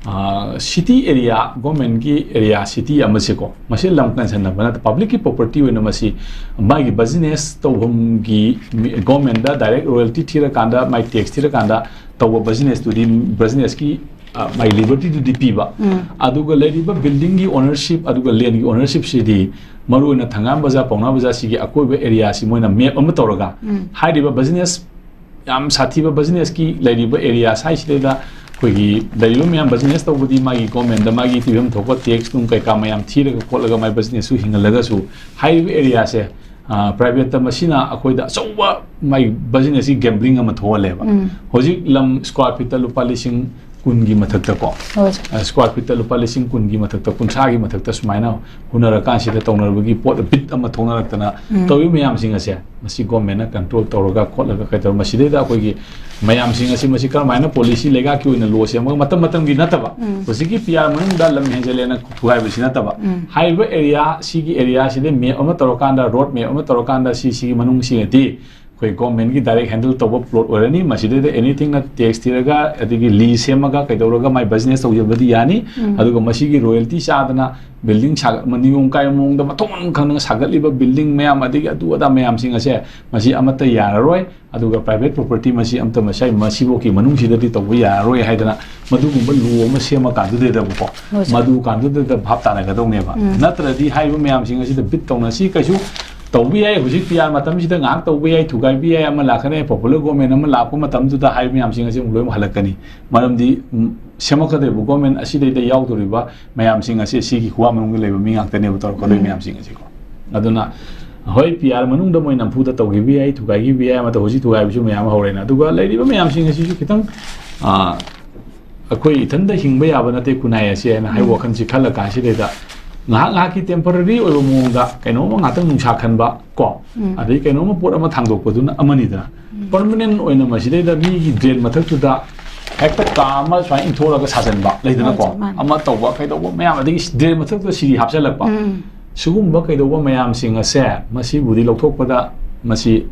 ꯑ, city area, governmentꯀꯤ area, city ꯑꯃꯁꯦꯀꯣ, ꯃꯁꯤ ꯂꯝ ꯀꯟꯁꯟꯅꯕ ꯅꯠꯇ, publicꯀꯤ property ꯑꯣꯏꯅ ꯃꯁꯤ ꯃꯥꯒꯤ business ꯇꯧꯐꯝꯒꯤ ꯃꯤ-, governmentꯗ direct royalty ꯊꯤꯔꯀꯥꯟꯗ, ꯃꯥꯏ tax ꯊꯤꯔꯀꯥꯟꯗ ꯇꯧꯕ businessꯇꯨꯗꯤ, businessꯀꯤ, ꯑ, ꯃꯥꯒꯤ libertyꯗꯨꯗꯤ ꯄꯤꯕ꯫ ꯑꯗꯨꯒ ꯂꯩꯔꯤꯕ buildingꯒꯤ ownership ꯑꯗꯨꯒ landꯒꯤ ownershipꯁꯤꯗꯤ ꯃꯔꯨꯑꯣꯏꯅ ꯊꯪꯒꯥꯝ ꯕꯖꯥꯔ, ꯄꯥꯎꯅꯥ ꯕꯖꯥꯔꯁꯤꯒꯤ ꯑꯀꯣꯏꯕ areaꯁꯤ ꯃꯣꯏꯅ map ꯑꯃ ꯇꯧꯔꯒ, ꯍꯥꯏꯔꯤꯕ business, ꯌꯥꯝ ꯁꯥꯊꯤꯕ businessꯀꯤ ꯂꯩꯔꯤꯕ area ꯁ꯭ꯋꯥꯏꯁꯤꯗꯩꯗ ꯑꯩꯈꯣꯏꯒꯤ ꯂꯩꯔꯤꯕ ꯃꯌꯥꯝ business ꯇꯧꯕꯗꯤ ꯃꯥꯒꯤ governmentꯗ ꯃꯥꯒꯤ ꯄꯤꯐꯝ ꯊꯣꯛꯄ tax ꯅꯨꯡ ꯀꯩꯀꯥ ꯃꯌꯥꯝ ꯊꯤꯔꯒ ꯈꯣꯠꯂꯒ ꯃꯥꯏ businessꯁꯨ ꯍꯤꯡꯍꯜꯂꯒꯁꯨ, ꯍꯥꯏꯔꯤꯕ areaꯁꯦ, ꯑ, privateꯇ ꯃꯁꯤꯅ ꯑꯩꯈꯣꯏꯗ ꯑꯆꯧꯕ ꯃꯥꯏ businessꯀꯤ gambling ꯑꯃ ꯊꯣꯛꯍꯜꯂꯦꯕ꯫ ꯍꯧꯖꯤꯛ ꯂꯝ square feetꯇ ꯂꯨꯄꯥ ꯂꯤꯁꯤꯡ ꯀꯨꯟꯒꯤ ꯃꯊꯛꯇꯀꯣ, ꯍꯣꯏ, ꯁꯥꯔ꯫ ꯑ, square feetꯇ ꯂꯨꯄꯥ ꯂꯤꯁꯤꯡ ꯀꯨꯟꯒꯤ ꯃꯊꯛꯇ, ꯀꯨꯟꯊ꯭ꯔꯥꯒꯤ ꯃꯊꯛꯇ ꯁꯨꯃꯥꯏꯅ ꯍꯨꯟꯅꯔꯀꯥꯟꯁꯤꯗ ꯇꯧꯅꯔꯕꯒꯤ ꯄꯣꯠ bid ꯑꯃ ꯊꯣꯛꯅꯔꯛꯇꯅ ꯇꯧꯔꯤꯕ ꯃꯌꯥꯝꯁꯤꯡ ꯑꯁꯦ, ꯃꯁꯤ governmentꯅ control ꯇꯧꯔꯒ ꯈꯣꯠꯂꯒ ꯀꯩꯗꯧꯔ, ꯃꯁꯤꯗꯩꯗ ꯑꯩꯈꯣꯏꯒꯤ ꯃꯌꯥꯝꯁꯤꯡ ꯑꯁꯤ, ꯃꯁꯤ ꯀꯔꯝꯍꯥꯏꯅ policy ꯂꯩꯉꯥꯛꯀꯤ ꯑꯣꯏꯅ law ꯁꯦꯝꯃꯒ, ꯃꯇꯝ ꯃꯇꯝꯒꯤ ꯅꯠꯇꯕ, ꯍꯧꯖꯤꯛꯀꯤ P R ꯃꯅꯨꯡꯗ ꯂꯝ ꯍꯦꯟꯖꯜꯂꯦꯅ ꯊꯨꯒꯥꯏꯕꯁꯤ ꯅꯠꯇꯕ, ꯍꯥꯏꯔꯤꯕ area, ꯁꯤꯒꯤ areaꯁꯤꯗ map ꯑꯃ ꯇꯧꯔꯀꯥꯟꯗ, road map ꯑꯃ ꯇꯧꯔꯀꯥꯟꯗ, ꯁꯤ, ꯁꯤꯒꯤ ꯃꯅꯨꯡꯁꯤꯗꯗꯤ ꯑꯩꯈꯣꯏ governmentꯀꯤ direct handle ꯇꯧꯕ plot ꯑꯣꯏꯔꯅꯤ꯫ ꯃꯁꯤꯗꯩꯗ anythingꯅ tax ꯊꯤꯔꯒ, ꯑꯗꯒꯤ lease ꯁꯦꯝꯃꯒ ꯀꯩꯗꯧꯔꯒ ꯃꯥꯏ business ꯇꯧꯖꯕꯗꯤ ꯌꯥꯅꯤ꯫ ꯑꯗꯨꯒ ꯃꯁꯤꯒꯤ royalty ꯆꯥꯗꯅ building ꯁꯥꯒꯠ-, ꯅꯤꯌꯣꯝ ꯀꯥꯏꯕ ꯃꯑꯣꯡꯗ ꯃꯊꯣꯡ ꯃꯔꯝ ꯈꯪꯗꯅ ꯁꯥꯒꯠꯂꯤꯕ building ꯃꯌꯥꯝ, ꯑꯗꯒꯤ ꯑꯗꯨ ꯑꯗꯥ ꯃꯌꯥꯝꯁꯤꯡ ꯑꯁꯦ, ꯃꯁꯤ ꯑꯃꯠꯇ ꯌꯥꯔꯔꯣꯏ꯫ ꯑꯗꯨꯒ private property ꯃꯁꯤ ꯑꯃꯠꯇ ꯃꯁꯥꯏ-, ꯃꯁꯤꯐꯥꯎꯒꯤ ꯃꯅꯨꯡꯁꯤꯗꯗꯤ ꯇꯧꯕ ꯌꯥꯔꯔꯣꯏ ꯍꯥꯏꯗꯅ ꯃꯗꯨꯒꯨꯝꯕ law ꯑꯃ ꯁꯦꯝꯃꯀꯥꯟꯗꯨꯗꯩꯗꯕꯀꯣ, ꯍꯣꯏ, ꯁꯥꯔ꯫ ꯃꯗꯨ ꯀꯥꯟꯗꯨꯗꯩꯗ ꯚꯥꯞ ꯇꯥꯅꯒꯗꯧꯅꯦꯕ꯫ ꯅꯠꯇ꯭ꯔꯗꯤ ꯍꯥꯏꯔꯤꯕ ꯃꯌꯥꯝꯁꯤꯡ ꯑꯁꯤꯗ bid ꯇꯧꯅ, ꯁꯤ ꯀꯩꯁꯨ ꯇꯧꯕ ꯌꯥꯏ, ꯍꯧꯖꯤꯛ P R ꯃꯇꯝꯁꯤꯗ ꯉꯥꯏꯍꯥꯛ ꯇꯧꯕ ꯌꯥꯏ, ꯊꯨꯒꯥꯏꯕ ꯌꯥꯏ, ꯑꯃ ꯂꯥꯛꯀꯅꯤ, popular government ꯑꯃ ꯂꯥꯛꯄ ꯃꯇꯝꯗꯨꯗ ꯍꯥꯏꯔꯤꯕ ꯃꯌꯥꯝꯁꯤꯡ ꯑꯁꯤ ꯑꯃꯨꯛ ꯂꯣꯏꯅꯃꯛ ꯍꯜꯂꯛꯀꯅꯤ꯫ ꯃꯔꯝꯗꯤ, ꯎꯝ, ꯁꯦꯝꯃꯛꯀꯗꯧꯔꯤꯕ government ꯑꯁꯤꯗꯩꯗ ꯌꯥꯎꯗꯧꯔꯤꯕ ꯃꯌꯥꯝꯁꯤꯡ ꯑꯁꯤ ꯁꯤꯒꯤ ꯈꯨꯋꯥ ꯃꯅꯨꯡꯗ ꯂꯩꯕ ꯃꯤ ꯉꯥꯛꯇꯅꯦꯕ ꯇꯧꯔꯛꯀꯗꯧꯔꯤꯕ ꯃꯌꯥꯝꯁꯤꯡ ꯑꯁꯤꯀꯣ꯫ ꯑꯗꯨꯅ ꯍꯣꯏ, ꯄꯤ ꯑꯥꯔ ꯃꯅꯨꯡꯗ ꯃꯣꯏ ꯅꯝꯐꯨꯗ ꯇꯧꯈꯤꯕ ꯌꯥꯏ, ꯊꯨꯒꯥꯏꯈꯤꯕ ꯌꯥꯏ, ꯑꯃ ꯇꯧ-, ꯍꯧꯖꯤꯛ ꯊꯨꯒꯥꯏꯕꯁꯨ ꯃꯌꯥꯝ ꯍꯧꯔꯦꯅ꯫ ꯑꯗꯨꯒ ꯂꯩꯔꯤꯕ ꯃꯌꯥꯝꯁꯤꯡ ꯑꯁꯤꯁꯨ ꯈꯤꯇꯪ, ꯑ, ꯑꯩꯈꯣꯏ ꯏꯊꯟꯗ ꯍꯤꯡꯕ ꯌꯥꯕ ꯅꯠꯇꯦ ꯈꯨꯟꯅꯥꯏ ꯑꯁꯤ ꯍꯥꯏꯅ ꯍꯥꯏꯕ ꯎꯝ꯫ ꯋꯥꯈꯜꯁꯤ ꯈꯜꯂ ꯀꯥꯟꯁꯤꯗꯩꯗ ꯉꯥꯏꯍꯥꯛ ꯉꯥꯏꯍꯥꯛꯀꯤ temporary ꯑꯣꯏꯕ ꯃꯑꯣꯡꯗ ꯀꯩꯅꯣꯝꯃ ꯉꯥꯛꯇꯪ ꯅꯨꯡꯁꯥ ꯈꯟꯕ ꯀꯣ, ꯎꯝ꯫ ꯑꯗꯩ ꯀꯩꯅꯣꯝꯃ ꯄꯣꯠ ꯑꯃ ꯊꯥꯡꯗꯣꯛꯄꯗꯨꯅ ꯑꯃꯅꯤꯗꯅ꯫ ꯎꯝ꯫ Permanent ꯑꯣꯏꯅ ꯃꯁꯤꯗꯩꯗ ꯃꯤꯒꯤ drain ꯃꯊꯛꯇꯨꯗ ꯍꯦꯛꯇ ꯀꯥ ꯑꯃ ꯁꯨꯃꯥꯏꯅ ꯏꯟꯊꯣꯛꯑꯒ ꯁꯥꯖꯟꯕ ꯂꯩꯗꯅꯀꯣ, ꯍꯣꯏ, ꯆꯞ ꯃꯥꯟꯅꯩ꯫ ꯑꯃ ꯇꯧꯕ ꯀꯩꯗꯧꯕ ꯃꯌꯥꯝ, ꯑꯗꯒꯤ drain ꯃꯊꯛꯇꯨꯗ ꯁꯤꯔꯤ ꯍꯥꯞꯆꯜꯂꯛꯄ, ꯎꯝ꯫ ꯁꯤꯒꯨꯝꯕ ꯀꯩꯗꯧꯕ ꯃꯌꯥꯝꯁꯤꯡ ꯑꯁꯦ, ꯃꯁꯤꯕꯨꯗꯤ ꯂꯧꯊꯣꯛꯄꯗ ꯃꯁꯤ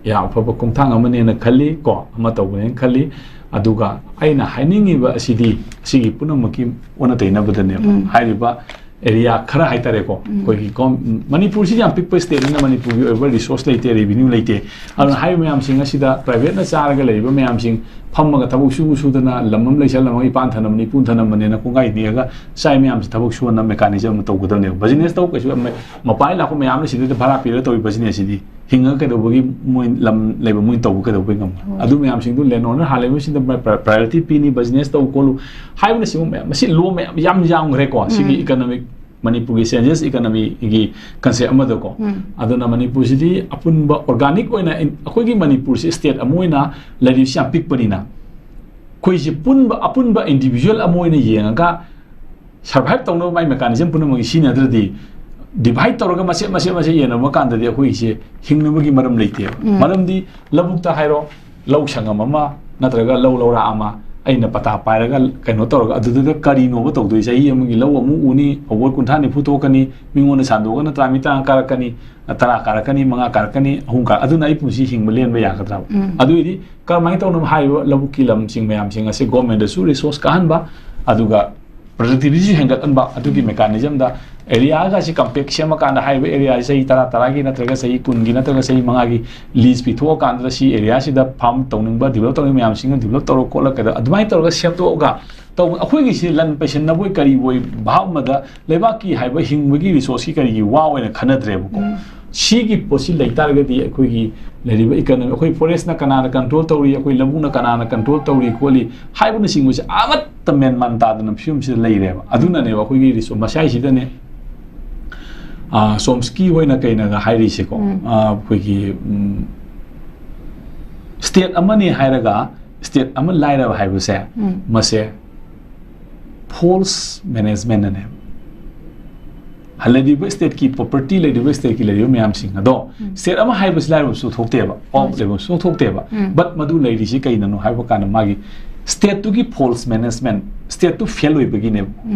ꯌꯥꯝ ꯑꯐꯕ ꯈꯣꯡꯊꯥꯡ ꯑꯃꯅꯦꯅ ꯈꯜꯂꯤ ꯀꯣ, ꯑꯃ ꯇꯧꯕꯅꯦꯅ ꯈꯜꯂꯤ꯫ ꯑꯗꯨꯒ ꯑꯩꯅ ꯍꯥꯏꯅꯤꯡꯉꯤꯕ ꯑꯁꯤꯗꯤ, ꯑꯁꯤꯒꯤ ꯄꯨꯝꯅꯃꯛꯀꯤ ꯑꯣꯟꯅ ꯇꯩꯅꯕꯗꯅꯦꯕ꯫ ꯎꯝ꯫ ꯍꯥꯏꯔꯤꯕ area ꯈꯔ ꯍꯥꯏꯇꯥꯔꯦꯀꯣ, ꯎꯝ꯫ ꯑꯩꯈꯣꯏꯒꯤ ꯒꯣꯝ-, ꯃꯅꯤꯄꯨꯔꯁꯤꯗꯤ ꯌꯥꯝ ꯄꯤꯛꯄ stateꯅꯤꯅ ꯃꯅꯤꯄꯨꯔꯒꯤ ꯑꯣꯏꯕ resource ꯂꯩꯇꯦ, revenue ꯂꯩꯇꯦ꯫ ꯑꯗꯨꯅ ꯍꯥꯏꯔꯤꯕ ꯃꯌꯥꯝꯁꯤꯡ ꯑꯁꯤꯗ privateꯅ ꯆꯥꯔꯒ ꯂꯩꯔꯤꯕ ꯃꯌꯥꯝꯁꯤꯡ ꯐꯝꯃꯒ ꯊꯕꯛ ꯁꯨ ꯁꯨꯗꯅ ꯂꯝ ꯑꯃ ꯂꯩꯁꯜꯂꯝꯃꯒ ꯏꯄꯥꯟ ꯊꯅꯝꯕꯅꯤ, ꯏꯄꯨꯟ ꯊꯅꯝꯕꯅꯦꯅ ꯈꯣꯡꯒꯥꯏ ꯅꯦꯛꯑꯒ ꯆꯥꯏ ꯃꯌꯥꯝꯁꯤ ꯊꯕꯛ ꯁꯨꯍꯟꯅꯕ mechanism ꯑꯃ ꯇꯧꯒꯗꯕꯅꯦꯕ꯫ Business ꯇꯧ ꯀꯩꯁꯨ ꯑꯃ-, ꯃꯄꯥꯟ ꯂꯥꯛꯄ ꯃꯌꯥꯝꯅ ꯁꯤꯗꯩꯗ ꯚꯔꯥ ꯄꯤꯔꯒ ꯇꯧꯔꯤ businessꯁꯤꯗꯤ ꯍꯤꯡꯉꯒ ꯀꯩꯗꯧꯕꯒꯤ ꯃꯣꯏ ꯂꯝ ꯂꯩꯕ ꯃꯣꯏ ꯇꯧꯕ ꯀꯩꯗꯧꯕꯒꯤ ꯉꯝꯃꯣꯏ? ꯍꯣꯏ꯫ ꯑꯗꯨ ꯃꯌꯥꯝꯁꯤꯡꯗꯨ landowner ꯍꯥꯟꯅ ꯂꯩꯕꯁꯤꯡꯗ pri-, pri-, priority ꯄꯤꯅꯤ, business ꯇꯧ ꯈꯣꯠꯂꯨ ꯍꯥꯏꯕꯅꯆꯤꯡꯕ ꯃꯌꯥꯝ, ꯃꯁꯤ law ꯃꯌꯥꯝ ꯌꯥꯝ ꯌꯥꯝꯈ꯭ꯔꯦꯀꯣ꯫ ꯁꯤꯒꯤ ꯎꯝ꯫ Economic, ꯃꯅꯤꯄꯨꯔꯒꯤ changes economyꯒꯤ concept ꯑꯃꯗꯀꯣ꯫ ꯎꯝ꯫ ꯑꯗꯨꯅ ꯃꯅꯤꯄꯨꯔꯁꯤꯗꯤ ꯑꯄꯨꯟꯕ organic ꯑꯣꯏꯅ ꯏꯟ-, ꯑꯩꯈꯣꯏꯒꯤ ꯃꯅꯤꯄꯨꯔꯁꯤ state ꯑꯃ ꯑꯣꯏꯅ ꯂꯩꯔꯤꯕꯁꯤ ꯌꯥꯝ ꯄꯤꯛꯄꯅꯤꯅ, ꯑꯩꯈꯣꯏꯁꯤ ꯄꯨꯟꯕ, ꯑꯄꯨꯟꯕ individual ꯑꯃ ꯑꯣꯏꯅ ꯌꯦꯡꯉꯒ survive ꯇꯧꯅꯕ ꯃꯥꯏ mechanism ꯄꯨꯝꯅꯃꯛꯀꯤ ꯁꯤꯖꯤꯟꯅꯗ꯭ꯔꯗꯤ, divide ꯇꯧꯔꯒ ꯃꯆꯦꯠ ꯃꯆꯦꯠ ꯃꯆꯦꯠ ꯌꯦꯟꯅꯕ ꯀꯥꯟꯗꯗꯤ ꯑꯩꯈꯣꯏꯁꯦ ꯍꯤꯡꯅꯕꯒꯤ ꯃꯔꯝ ꯂꯩꯇꯦꯕ꯫ ꯎꯝ꯫ ꯃꯔꯝꯗꯤ ꯂꯧꯕꯨꯛꯇ ꯍꯥꯏꯔꯣ, ꯂꯧ ꯁꯪꯉꯝ ꯑꯃ ꯅꯠꯇ꯭ꯔꯒ ꯂꯧ ꯂꯧꯔꯥꯛ ꯑꯃ ꯑꯩꯅ ꯄꯇꯥ ꯄꯥꯏꯔꯒ ꯀꯩꯅꯣ ꯇꯧꯔꯒ ꯑꯗꯨꯗꯨꯗ ꯀꯔꯤꯅꯣꯕ ꯇꯧꯗꯣꯏꯁꯦ? ꯆꯍꯤ ꯑꯃꯒꯤ ꯂꯧ ꯑꯃꯨꯛ ꯎꯅꯤ, ꯐꯧꯕꯣꯠ ꯀꯨꯟꯊ꯭ꯔꯥ ꯅꯤꯐꯨ ꯊꯣꯛꯀꯅꯤ, ꯃꯤꯉꯣꯟꯗ ꯁꯥꯟꯗꯣꯛꯑꯒ ꯅꯠꯇ꯭ꯔꯥ ꯃꯤ ꯇꯔꯥ ꯀꯥꯔꯛꯀꯅꯤ, ꯇꯔꯥ ꯀꯥꯔꯛꯀꯅꯤ, ꯃꯉꯥ ꯀꯥꯔꯛꯀꯅꯤ, ꯑꯍꯨꯝ ꯀꯥꯔꯛ-, ꯑꯗꯨꯅ ꯑꯩ ꯄꯨꯟꯁꯤ ꯍꯤꯡꯕ ꯂꯦꯟꯕ ꯌꯥꯒꯗ꯭ꯔꯕ? ꯎꯝ꯫ ꯑꯗꯨꯏꯗꯤ ꯀꯔꯝꯍꯥꯏꯅ ꯇꯧꯅꯕ ꯍꯥꯏꯔꯤꯕ ꯂꯧꯕꯨꯛꯀꯤ ꯂꯝꯁꯤꯡ ꯃꯌꯥꯝꯁꯤꯡ ꯑꯁꯦ governmentꯗꯁꯨ resource ꯀꯥꯍꯟꯕ, ꯑꯗꯨꯒ productivityꯁꯨ ꯍꯦꯟꯒꯠꯍꯟꯕ, ꯑꯗꯨꯒꯤ mechanismꯗ areaꯒꯁꯤ compact ꯁꯦꯝꯃꯀꯥꯟꯗ ꯍꯥꯏꯔꯤꯕ areaꯁꯤ ꯆꯍꯤ ꯇꯔꯥ, ꯇꯔꯥꯒꯤ ꯅꯠꯇ꯭ꯔꯒ ꯆꯍꯤ ꯀꯨꯟꯒꯤ ꯅꯠꯇ꯭ꯔꯒ ꯆꯍꯤ ꯃꯉꯥꯒꯤ lease ꯄꯤꯊꯣꯛꯑꯀꯥꯟꯗ ꯁꯤ areaꯁꯤꯗ farm ꯇꯧꯅꯤꯡꯕ, develop ꯇꯧꯅꯤꯡꯕ ꯃꯌꯥꯝꯁꯤꯡꯅ develop ꯇꯧꯔ ꯈꯣꯠꯂ ꯀꯩꯗꯧ-, ꯑꯗꯨꯃꯥꯏꯅ ꯇꯧꯔꯒ ꯁꯦꯝꯗꯣꯛꯑꯒ ꯇꯧꯕ꯫ ꯑꯩꯈꯣꯏꯒꯤꯁꯤ ꯂꯟ ꯄꯩꯁꯟꯅꯕꯣꯏ ꯀꯔꯤꯕꯣꯏ ꯚꯥꯕ ꯑꯃꯗ ꯂꯩꯕꯥꯛꯀꯤ ꯍꯥꯏꯕ ꯍꯤꯡꯕꯒꯤ resourceꯀꯤ ꯀꯔꯤꯒꯤ ꯋꯥ ꯑꯣꯏꯅ ꯈꯟꯅꯗ꯭ꯔꯦꯕꯀꯣ꯫ ꯎꯝ꯫ ꯁꯤꯒꯤ ꯄꯣꯠꯁꯤ ꯂꯩꯇꯥꯔꯒꯗꯤ ꯑꯩꯈꯣꯏꯒꯤ ꯂꯩꯔꯤꯕ economy, ꯑꯩꯈꯣꯏ forestꯅ ꯀꯅꯥꯅ control ꯇꯧꯔꯤ, ꯑꯩꯈꯣꯏ ꯂꯧꯕꯨꯛꯅ ꯀꯅꯥꯅ control ꯇꯧꯔꯤ ꯈꯣꯠꯂꯤ ꯍꯥꯏꯕꯅꯆꯤꯡꯕꯁꯦ ꯑꯃꯠꯇ ꯃꯦꯟ ꯃꯥꯟ ꯇꯥꯗꯅ ꯐꯤꯕꯝꯁꯤꯗ ꯂꯩꯔꯦꯕ꯫ ꯑꯗꯨꯅꯅꯦꯕ ꯑꯩꯈꯣꯏꯒꯤ resource ꯃꯁꯥꯏꯁꯤꯗꯅꯦ ꯆꯣꯝꯁꯀꯤ ꯍꯣꯏꯅ ꯀꯩꯅꯒ ꯍꯥꯏꯔꯤꯁꯦꯀꯣ, ꯑꯩꯈꯣꯏꯒꯤ ꯁ꯭ꯇꯦꯠ ꯑꯃꯅꯤ ꯍꯥꯏꯔꯒ ꯁ꯭ꯇꯦꯠ ꯑꯃ ꯂꯥꯏꯔꯕ ꯍꯥꯏꯕꯁꯦ, ꯃꯁꯦ ꯐꯣꯜꯁ ꯃꯦꯅꯦꯖꯃꯦꯟꯅꯅꯦꯕ꯫ ꯂꯩꯔꯤꯕ ꯁ꯭ꯇꯦꯠꯀꯤ ꯄ꯭ꯔꯣꯄꯔꯇꯤ, ꯂꯩꯔꯤꯕ ꯁ꯭ꯇꯦꯠꯀꯤ ꯂꯩꯔꯤꯕ ꯃꯌꯥꯝꯁꯤꯡ ꯑꯗꯣ, ꯁ꯭ꯇꯦꯠ ꯑꯃ ꯍꯥꯏꯕꯁꯤ ꯂꯥꯏꯔꯕꯁꯨ ꯊꯣꯛꯇꯦꯕ, ꯑꯣꯞ ꯂꯩꯕꯁꯨ ꯊꯣꯛꯇꯦꯕ꯫ ꯕꯠ ꯃꯗꯨ ꯂꯩꯔꯤꯁꯤ ꯀꯩꯅꯅꯣ ꯍꯥꯏꯕ ꯀꯥꯟꯗ, ꯃꯥꯒꯤ ꯁ꯭ꯇꯦꯠꯇꯨꯒꯤ ꯐꯣꯜꯁ ꯃꯦꯅꯦꯖꯃꯦꯟ, ꯁ꯭ꯇꯦꯠꯇꯨ ꯐꯦꯜ ꯑꯣꯏꯕꯒꯤꯅꯦꯕ꯫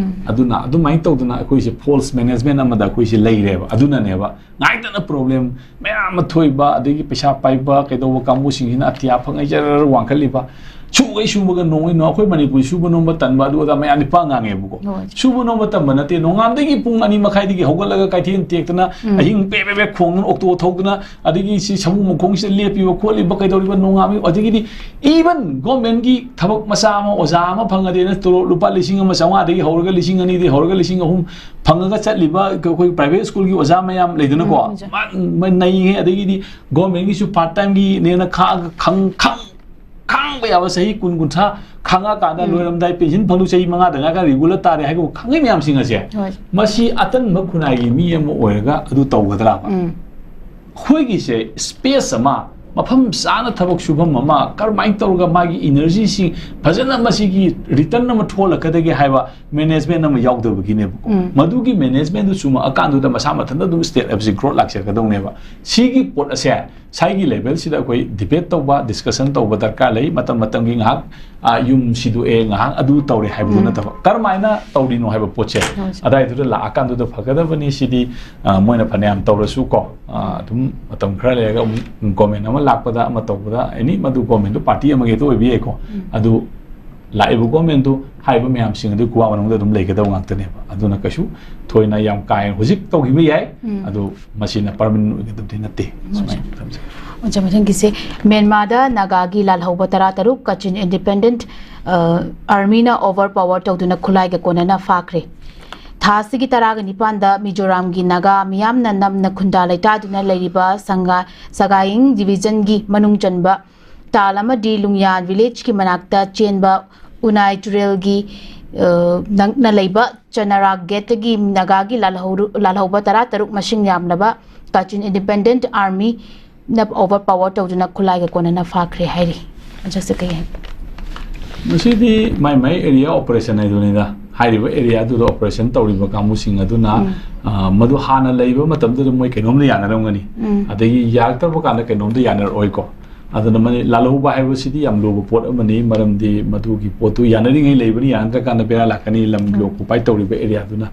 ꯑꯗꯨꯅ ꯑꯗꯨꯃꯥꯏꯅ ꯇꯧꯗꯅ ꯑꯩꯈꯣꯏꯁꯦ ꯐꯣꯜꯁ ꯃꯦꯅꯦꯖꯃꯦꯟ ꯑꯃꯗ ꯑꯩꯈꯣꯏꯁꯦ ꯂꯩꯔꯦꯕ꯫ ꯑꯗꯨꯅꯅꯦꯕ ꯉꯥꯏꯗꯅ ꯄ꯭ꯔꯣꯕ꯭ꯂꯦꯝ ꯃꯌꯥꯝ ꯑꯃ ꯊꯣꯛꯏꯕ, ꯑꯗꯒꯤ ꯄꯩꯁꯥ ꯄꯥꯏꯕ ꯀꯩꯗꯧꯕ ꯀꯥꯡꯕꯨꯁꯤꯡꯁꯤꯅ ꯑꯇꯤꯌꯥ ꯐꯪꯉꯩ ꯖꯔ ꯋꯥꯡꯈꯠꯂꯤꯕ꯫ ꯁꯨꯒꯩ ꯁꯨꯕꯒ ꯅꯣꯡꯉꯩ ꯅꯣꯡ-, ꯑꯩꯈꯣꯏ ꯃꯅꯤꯄꯨꯔ ꯁꯨꯕ ꯅꯣꯝꯕ ꯇꯟꯕ ꯑꯗꯨ ꯑꯗꯥ ꯃꯌꯥꯝꯗꯤ ꯄꯥꯛ ꯉꯥꯡꯉꯦꯕꯀꯣ꯫ ꯍꯣꯏ꯫ ꯁꯨꯕ ꯅꯣꯝꯕ ꯇꯟꯕ ꯅꯠꯇꯦ, ꯅꯣꯡꯉꯥꯟꯕꯗꯒꯤ ꯄꯨꯡ ꯑꯅꯤ ꯃꯈꯥꯏꯗꯒꯤ ꯍꯧꯒꯠꯂꯒ ꯀꯩꯊꯦꯜ ꯇꯦꯛꯇꯅ, ꯑꯍꯤꯡ ꯄꯦ ꯄꯦ ꯄꯦ ꯈꯣꯡꯗꯅ ꯑꯣꯛꯇꯣ ꯊꯧꯗꯅ, ꯑꯗꯒꯤ ꯁꯤ ꯁꯃꯨ ꯃꯈꯣꯡꯁꯤꯗ ꯂꯦꯞꯄꯤꯕ ꯈꯣꯠꯂꯤꯕ ꯀꯩꯗꯧꯔꯤꯕ ꯅꯣꯡꯉꯥꯟꯕ, ꯑꯗꯒꯤꯗꯤ ꯏꯚꯟ ꯒꯣꯔꯃꯦꯟꯒꯤ ꯊꯕꯛ ꯃꯆꯥ ꯑꯃ ꯑꯣꯖꯥ ꯑꯃ ꯐꯪꯉꯗꯤꯅ ꯇꯣꯂꯣꯞ ꯂꯨꯄꯥ ꯂꯤꯁꯤꯡ ꯑꯃ ꯆꯥꯝꯃꯉꯥꯗꯒꯤ ꯍꯧꯔꯒ ꯂꯤꯁꯤꯡ ꯑꯅꯤꯗꯒꯤ ꯍꯧꯔꯒ ꯂꯤꯁꯤꯡ ꯑꯍꯨꯝ ꯐꯪꯉꯒ ꯆꯠꯂꯤꯕ ꯑꯩꯈꯣꯏ ꯄ꯭ꯔꯥꯏꯚꯦꯠ ꯁ꯭ꯀꯨꯜꯒꯤ ꯑꯣꯖꯥ ꯃꯌꯥꯝ ꯂꯩꯗꯅꯀꯣ, ꯎꯝ, ꯑꯣꯖꯥ꯫ ꯃ-, ꯃ-, ꯅꯩꯉꯦ, ꯑꯗꯒꯤꯗꯤ ꯒꯣꯔꯃꯦꯟꯒꯤꯁꯨ ꯄꯥꯔꯠ ꯇꯥꯏꯝꯒꯤ ꯅꯦꯅ ꯈꯥꯡ-, ꯈꯥꯡ-, ꯈꯥꯡꯕ ꯌꯥꯕ ꯆꯍꯤ ꯀꯨꯟ ꯀꯨꯟꯊ꯭ꯔꯥ ꯈꯥꯡꯉꯀꯥꯟꯗ ꯎꯝ꯫ ꯂꯣꯏꯔꯝꯗꯥꯏ ꯄꯦꯟꯁꯤꯟ ꯐꯪꯗꯨ ꯆꯍꯤ ꯃꯉꯥꯗ ꯉꯥꯏꯔꯀꯥꯟꯗ ꯔꯤꯒꯨꯂꯔ ꯇꯥꯔꯦ ꯍꯥꯏꯕ ꯈꯪꯉꯤ ꯃꯌꯥꯝꯁꯤꯡ ꯑꯁꯦ, ꯍꯣꯏ꯫ ꯃꯁꯤ ꯑꯇꯟꯕ ꯈꯨꯟꯅꯥꯏꯒꯤ ꯃꯤ ꯑꯃ ꯑꯣꯏꯔꯒ ꯑꯗꯨ ꯇꯧꯒꯗ꯭ꯔꯥꯕ? ꯎꯝ꯫ ꯑꯩꯈꯣꯏꯒꯤꯁꯦ ꯁ꯭ꯄꯦꯁ ꯑꯃ, ꯃꯐꯝ ꯆꯥꯅ ꯊꯕꯛ ꯁꯨꯐꯝ ꯑꯃ, ꯀꯔꯝꯍꯥꯏꯅ ꯇꯧꯔꯒ ꯃꯥꯒꯤ ꯏꯅꯔꯖꯤꯁꯤ ꯐꯖꯅ ꯃꯁꯤꯒꯤ ꯔꯤꯇꯔꯟ ꯑꯃ ꯊꯣꯛꯍꯜꯂꯛꯀꯗꯒꯦ ꯍꯥꯏꯕ ꯃꯦꯅꯦꯖꯃꯦꯟ ꯑꯃ ꯌꯥꯎꯗꯕꯒꯤꯅꯦꯕꯀꯣ꯫ ꯎꯝ꯫ ꯃꯗꯨꯒꯤ ꯃꯦꯅꯦꯖꯃꯦꯟꯗꯨ ꯆꯨꯝꯃꯛꯑꯀꯥꯟꯗꯨꯗ ꯃꯁꯥ ꯃꯊꯟꯇ ꯑꯗꯨꯝ ꯁ꯭ꯇꯦꯠ ꯍꯥꯏꯕꯁꯤ ꯒ꯭ꯔꯣꯠ ꯂꯥꯛꯆꯔꯛꯀꯗꯧꯅꯦꯕ꯫ ꯁꯤꯒꯤ ꯄꯣꯠ ꯑꯁꯦ ꯁ꯭ꯋꯥꯏꯒꯤ ꯂꯦꯚꯦꯜꯁꯤꯗ ꯑꯩꯈꯣꯏ ꯗꯤꯕꯦꯠ ꯇꯧꯕ, ꯗꯤꯁꯀꯁꯟ ꯇꯧꯕ ꯗꯔꯀꯥꯔ ꯂꯩ꯫ ꯃꯇꯝ ꯃꯇꯝꯒꯤ ꯉꯥꯏꯍꯥꯛ, ꯑꯥ, ꯌꯨꯝ ꯁꯤꯗꯣꯛꯑꯦ, ꯉꯥꯏꯍꯥꯛ ꯑꯗꯨ ꯇꯧꯔꯦ ꯍꯥꯏꯕꯗꯨ ꯎꯝ꯫ ꯅꯠꯇꯕ, ꯀꯔꯝꯍꯥꯏꯅ ꯇꯧꯔꯤꯅꯣ ꯍꯥꯏꯕ ꯄꯣꯠꯁꯦ ꯍꯣꯏ, ꯁꯥꯔ꯫ ꯑꯗꯥꯏꯗꯨꯗ ꯂꯥꯛꯑꯀꯥꯟꯗꯨꯗ ꯐꯒꯗꯕꯅꯤ꯫ ꯁꯤꯗꯤ, ꯑꯥ, ꯃꯣꯏꯅ ꯐꯅꯌꯥꯝ ꯇꯧꯔꯁꯨ ꯀꯣ, ꯑꯥ, ꯑꯗꯨꯝ ꯃꯇꯝ ꯈꯔ ꯂꯩꯔꯒ ꯑꯃꯨꯛ ꯒꯣꯔꯃꯦꯟ ꯑꯃ ꯂꯥꯛꯄꯗ ꯑꯃ ꯇꯧꯕꯗ, ꯑꯦꯅꯤ ꯃꯗꯨ ꯒꯣꯔꯃꯦꯟꯗꯨ ꯄꯥꯔꯇꯤ ꯑꯃꯒꯤ ꯍꯦꯛꯇ ꯑꯣꯏꯕ ꯌꯥꯏꯀꯣ꯫ ꯎꯝ꯫ ꯑꯗꯨ ꯂꯥꯛꯏꯕ ꯒꯣꯔꯃꯦꯟꯗꯨ ꯍꯥꯏꯔꯤꯕ ꯃꯌꯥꯝꯁꯤꯡ ꯑꯗꯨ ꯈꯨꯋꯥ ꯃꯅꯨꯡꯗ ꯑꯗꯨꯝ ꯂꯩꯒꯗꯕ ꯉꯥꯛꯇꯅꯦꯕ꯫ ꯑꯗꯨꯅ ꯀꯩꯁꯨ ꯊꯣꯏꯅ ꯌꯥꯝ ꯀꯥ ꯍꯦꯟꯅ ꯍꯧꯖꯤꯛ ꯇꯧꯈꯤꯕ ꯌꯥꯏ, ꯎꯝ꯫ ꯑꯗꯨ ꯃꯁꯤꯅ ꯄꯔꯃꯅꯦꯟ ꯑꯣꯏꯒꯗꯕꯗꯤ ꯅꯠꯇꯦ꯫ ꯎꯝ꯫ ꯁꯨꯃꯥꯏꯅ ꯊꯝꯖꯒꯦ꯫ ꯑꯣꯖꯥ, ꯃꯊꯪꯒꯤꯁꯦ, ꯃ꯭ꯌꯥꯟꯃꯥꯔꯗ ꯅꯥꯒꯥꯒꯤ ꯂꯥꯜꯍꯧꯕ ꯇꯔꯥ ꯇꯔꯨꯛ ꯀꯆꯤꯟ ꯏꯟꯗꯤꯄꯦꯟꯗꯦꯟꯠ, ꯑ, ꯑꯥꯔꯃꯤꯅ ꯑꯣꯚꯔ ꯄꯥꯋꯔ ꯇꯧꯗꯨꯅ ꯈꯨꯠꯂꯥꯏꯒ ꯀꯣꯟꯅꯅ ꯐꯥꯈ꯭ꯔꯦ꯫ ꯊꯥ ꯑꯁꯤꯒꯤ ꯇꯔꯥꯒ ꯅꯤꯄꯥꯟꯗ ꯃꯤꯖꯣꯔꯥꯝꯒꯤ ꯅꯥꯒꯥ ꯃꯤꯌꯥꯝꯅ ꯅꯝꯅ ꯈꯨꯟꯗꯥ ꯂꯩꯇꯥꯗꯨꯅ ꯂꯩꯔꯤꯕ ꯁꯪꯒꯥ-, ꯁꯒꯥꯏꯌꯤꯡ ꯗꯤꯕꯤꯖꯟꯒꯤ ꯃꯅꯨꯡ ꯆꯟꯕ ꯇꯥꯜ ꯑꯃꯗꯤ ꯂꯨꯡꯌꯥꯟ ꯚꯤꯂꯦꯖꯀꯤ ꯃꯅꯥꯛꯇ ꯆꯦꯟꯕ ꯎꯅꯥꯏ ꯇꯨꯔꯦꯜꯒꯤ ꯑ, ꯅꯛꯅ ꯂꯩꯕ ꯆꯅꯥꯔꯥ ꯒꯦꯠꯇꯒꯤ ꯅꯥꯒꯥꯒꯤ ꯂꯥꯜꯍꯧꯔꯨ-, ꯂꯥꯜꯍꯧꯕ ꯇꯔꯥꯇꯔꯨꯛ ꯃꯁꯤꯡ ꯌꯥꯝꯂꯕ ꯀꯥꯆꯤꯟ ꯏꯟꯗꯤꯄꯦꯟꯗꯦꯟꯠ ꯑꯥꯔꯃꯤꯅ ꯑꯣꯚꯔ ꯄꯥꯋꯔ ꯇꯧꯗꯨꯅ ꯈꯨꯠꯂꯥꯏꯒ ꯀꯣꯟꯅꯅ ꯐꯥꯈ꯭ꯔꯦ ꯍꯥꯏꯔꯤ꯫ ꯑꯣꯖꯥꯁꯦ ꯀꯩ ꯍꯥꯏ? ꯃꯁꯤꯗꯤ ꯃꯥꯏ ꯃꯥꯏ ꯑꯦꯔꯤꯌꯥ ꯑꯣꯄꯔꯦꯁꯟ ꯍꯥꯏꯗꯨꯅꯤꯗ꯫ ꯍꯥꯏꯔꯤꯕ ꯑꯦꯔꯤꯌꯥꯗꯨꯗ ꯑꯣꯄꯔꯦꯁꯟ ꯇꯧꯔꯤꯕ ꯀꯥꯡꯕꯨꯁꯤꯡ ꯑꯗꯨꯅ, ꯎꯝ꯫ ꯑ, ꯃꯗꯨ ꯍꯥꯟꯅ ꯂꯩꯕ ꯃꯇꯝꯗꯨꯗ ꯃꯣꯏ ꯀꯩꯅꯣꯝꯗ ꯌꯥꯅꯔꯝꯒꯅꯤ꯫ ꯎꯝ꯫ ꯑꯗꯒꯤ ꯌꯥꯔꯛꯇꯕ ꯀꯥꯟꯗ ꯀꯩꯅꯣꯝꯗ ꯌꯥꯅꯔꯛꯑꯣꯏꯀꯣ꯫ ꯑꯗꯨꯅ ꯃꯅꯤ-, ꯂꯥꯜꯍꯧꯕ ꯍꯥꯏꯕꯁꯤꯗꯤ ꯌꯥꯝ ꯂꯨꯕ ꯄꯣꯠ ꯑꯃꯅꯤ, ꯃꯔꯝꯗꯤ ꯃꯗꯨꯒꯤ ꯄꯣꯠꯇꯨ ꯌꯥꯅꯔꯤꯉꯩ ꯂꯩꯕꯅꯤ, ꯌꯥꯅꯗ꯭ꯔꯀꯥꯟꯗ ꯕꯦꯔꯥ ꯂꯥꯛꯀꯅꯤ, ꯂꯝꯒꯤ ꯎꯝ꯫ ꯑꯣꯀꯨꯄꯥꯏ ꯇꯧꯔꯤꯕ ꯑꯦꯔꯤꯌꯥꯗꯨꯅ꯫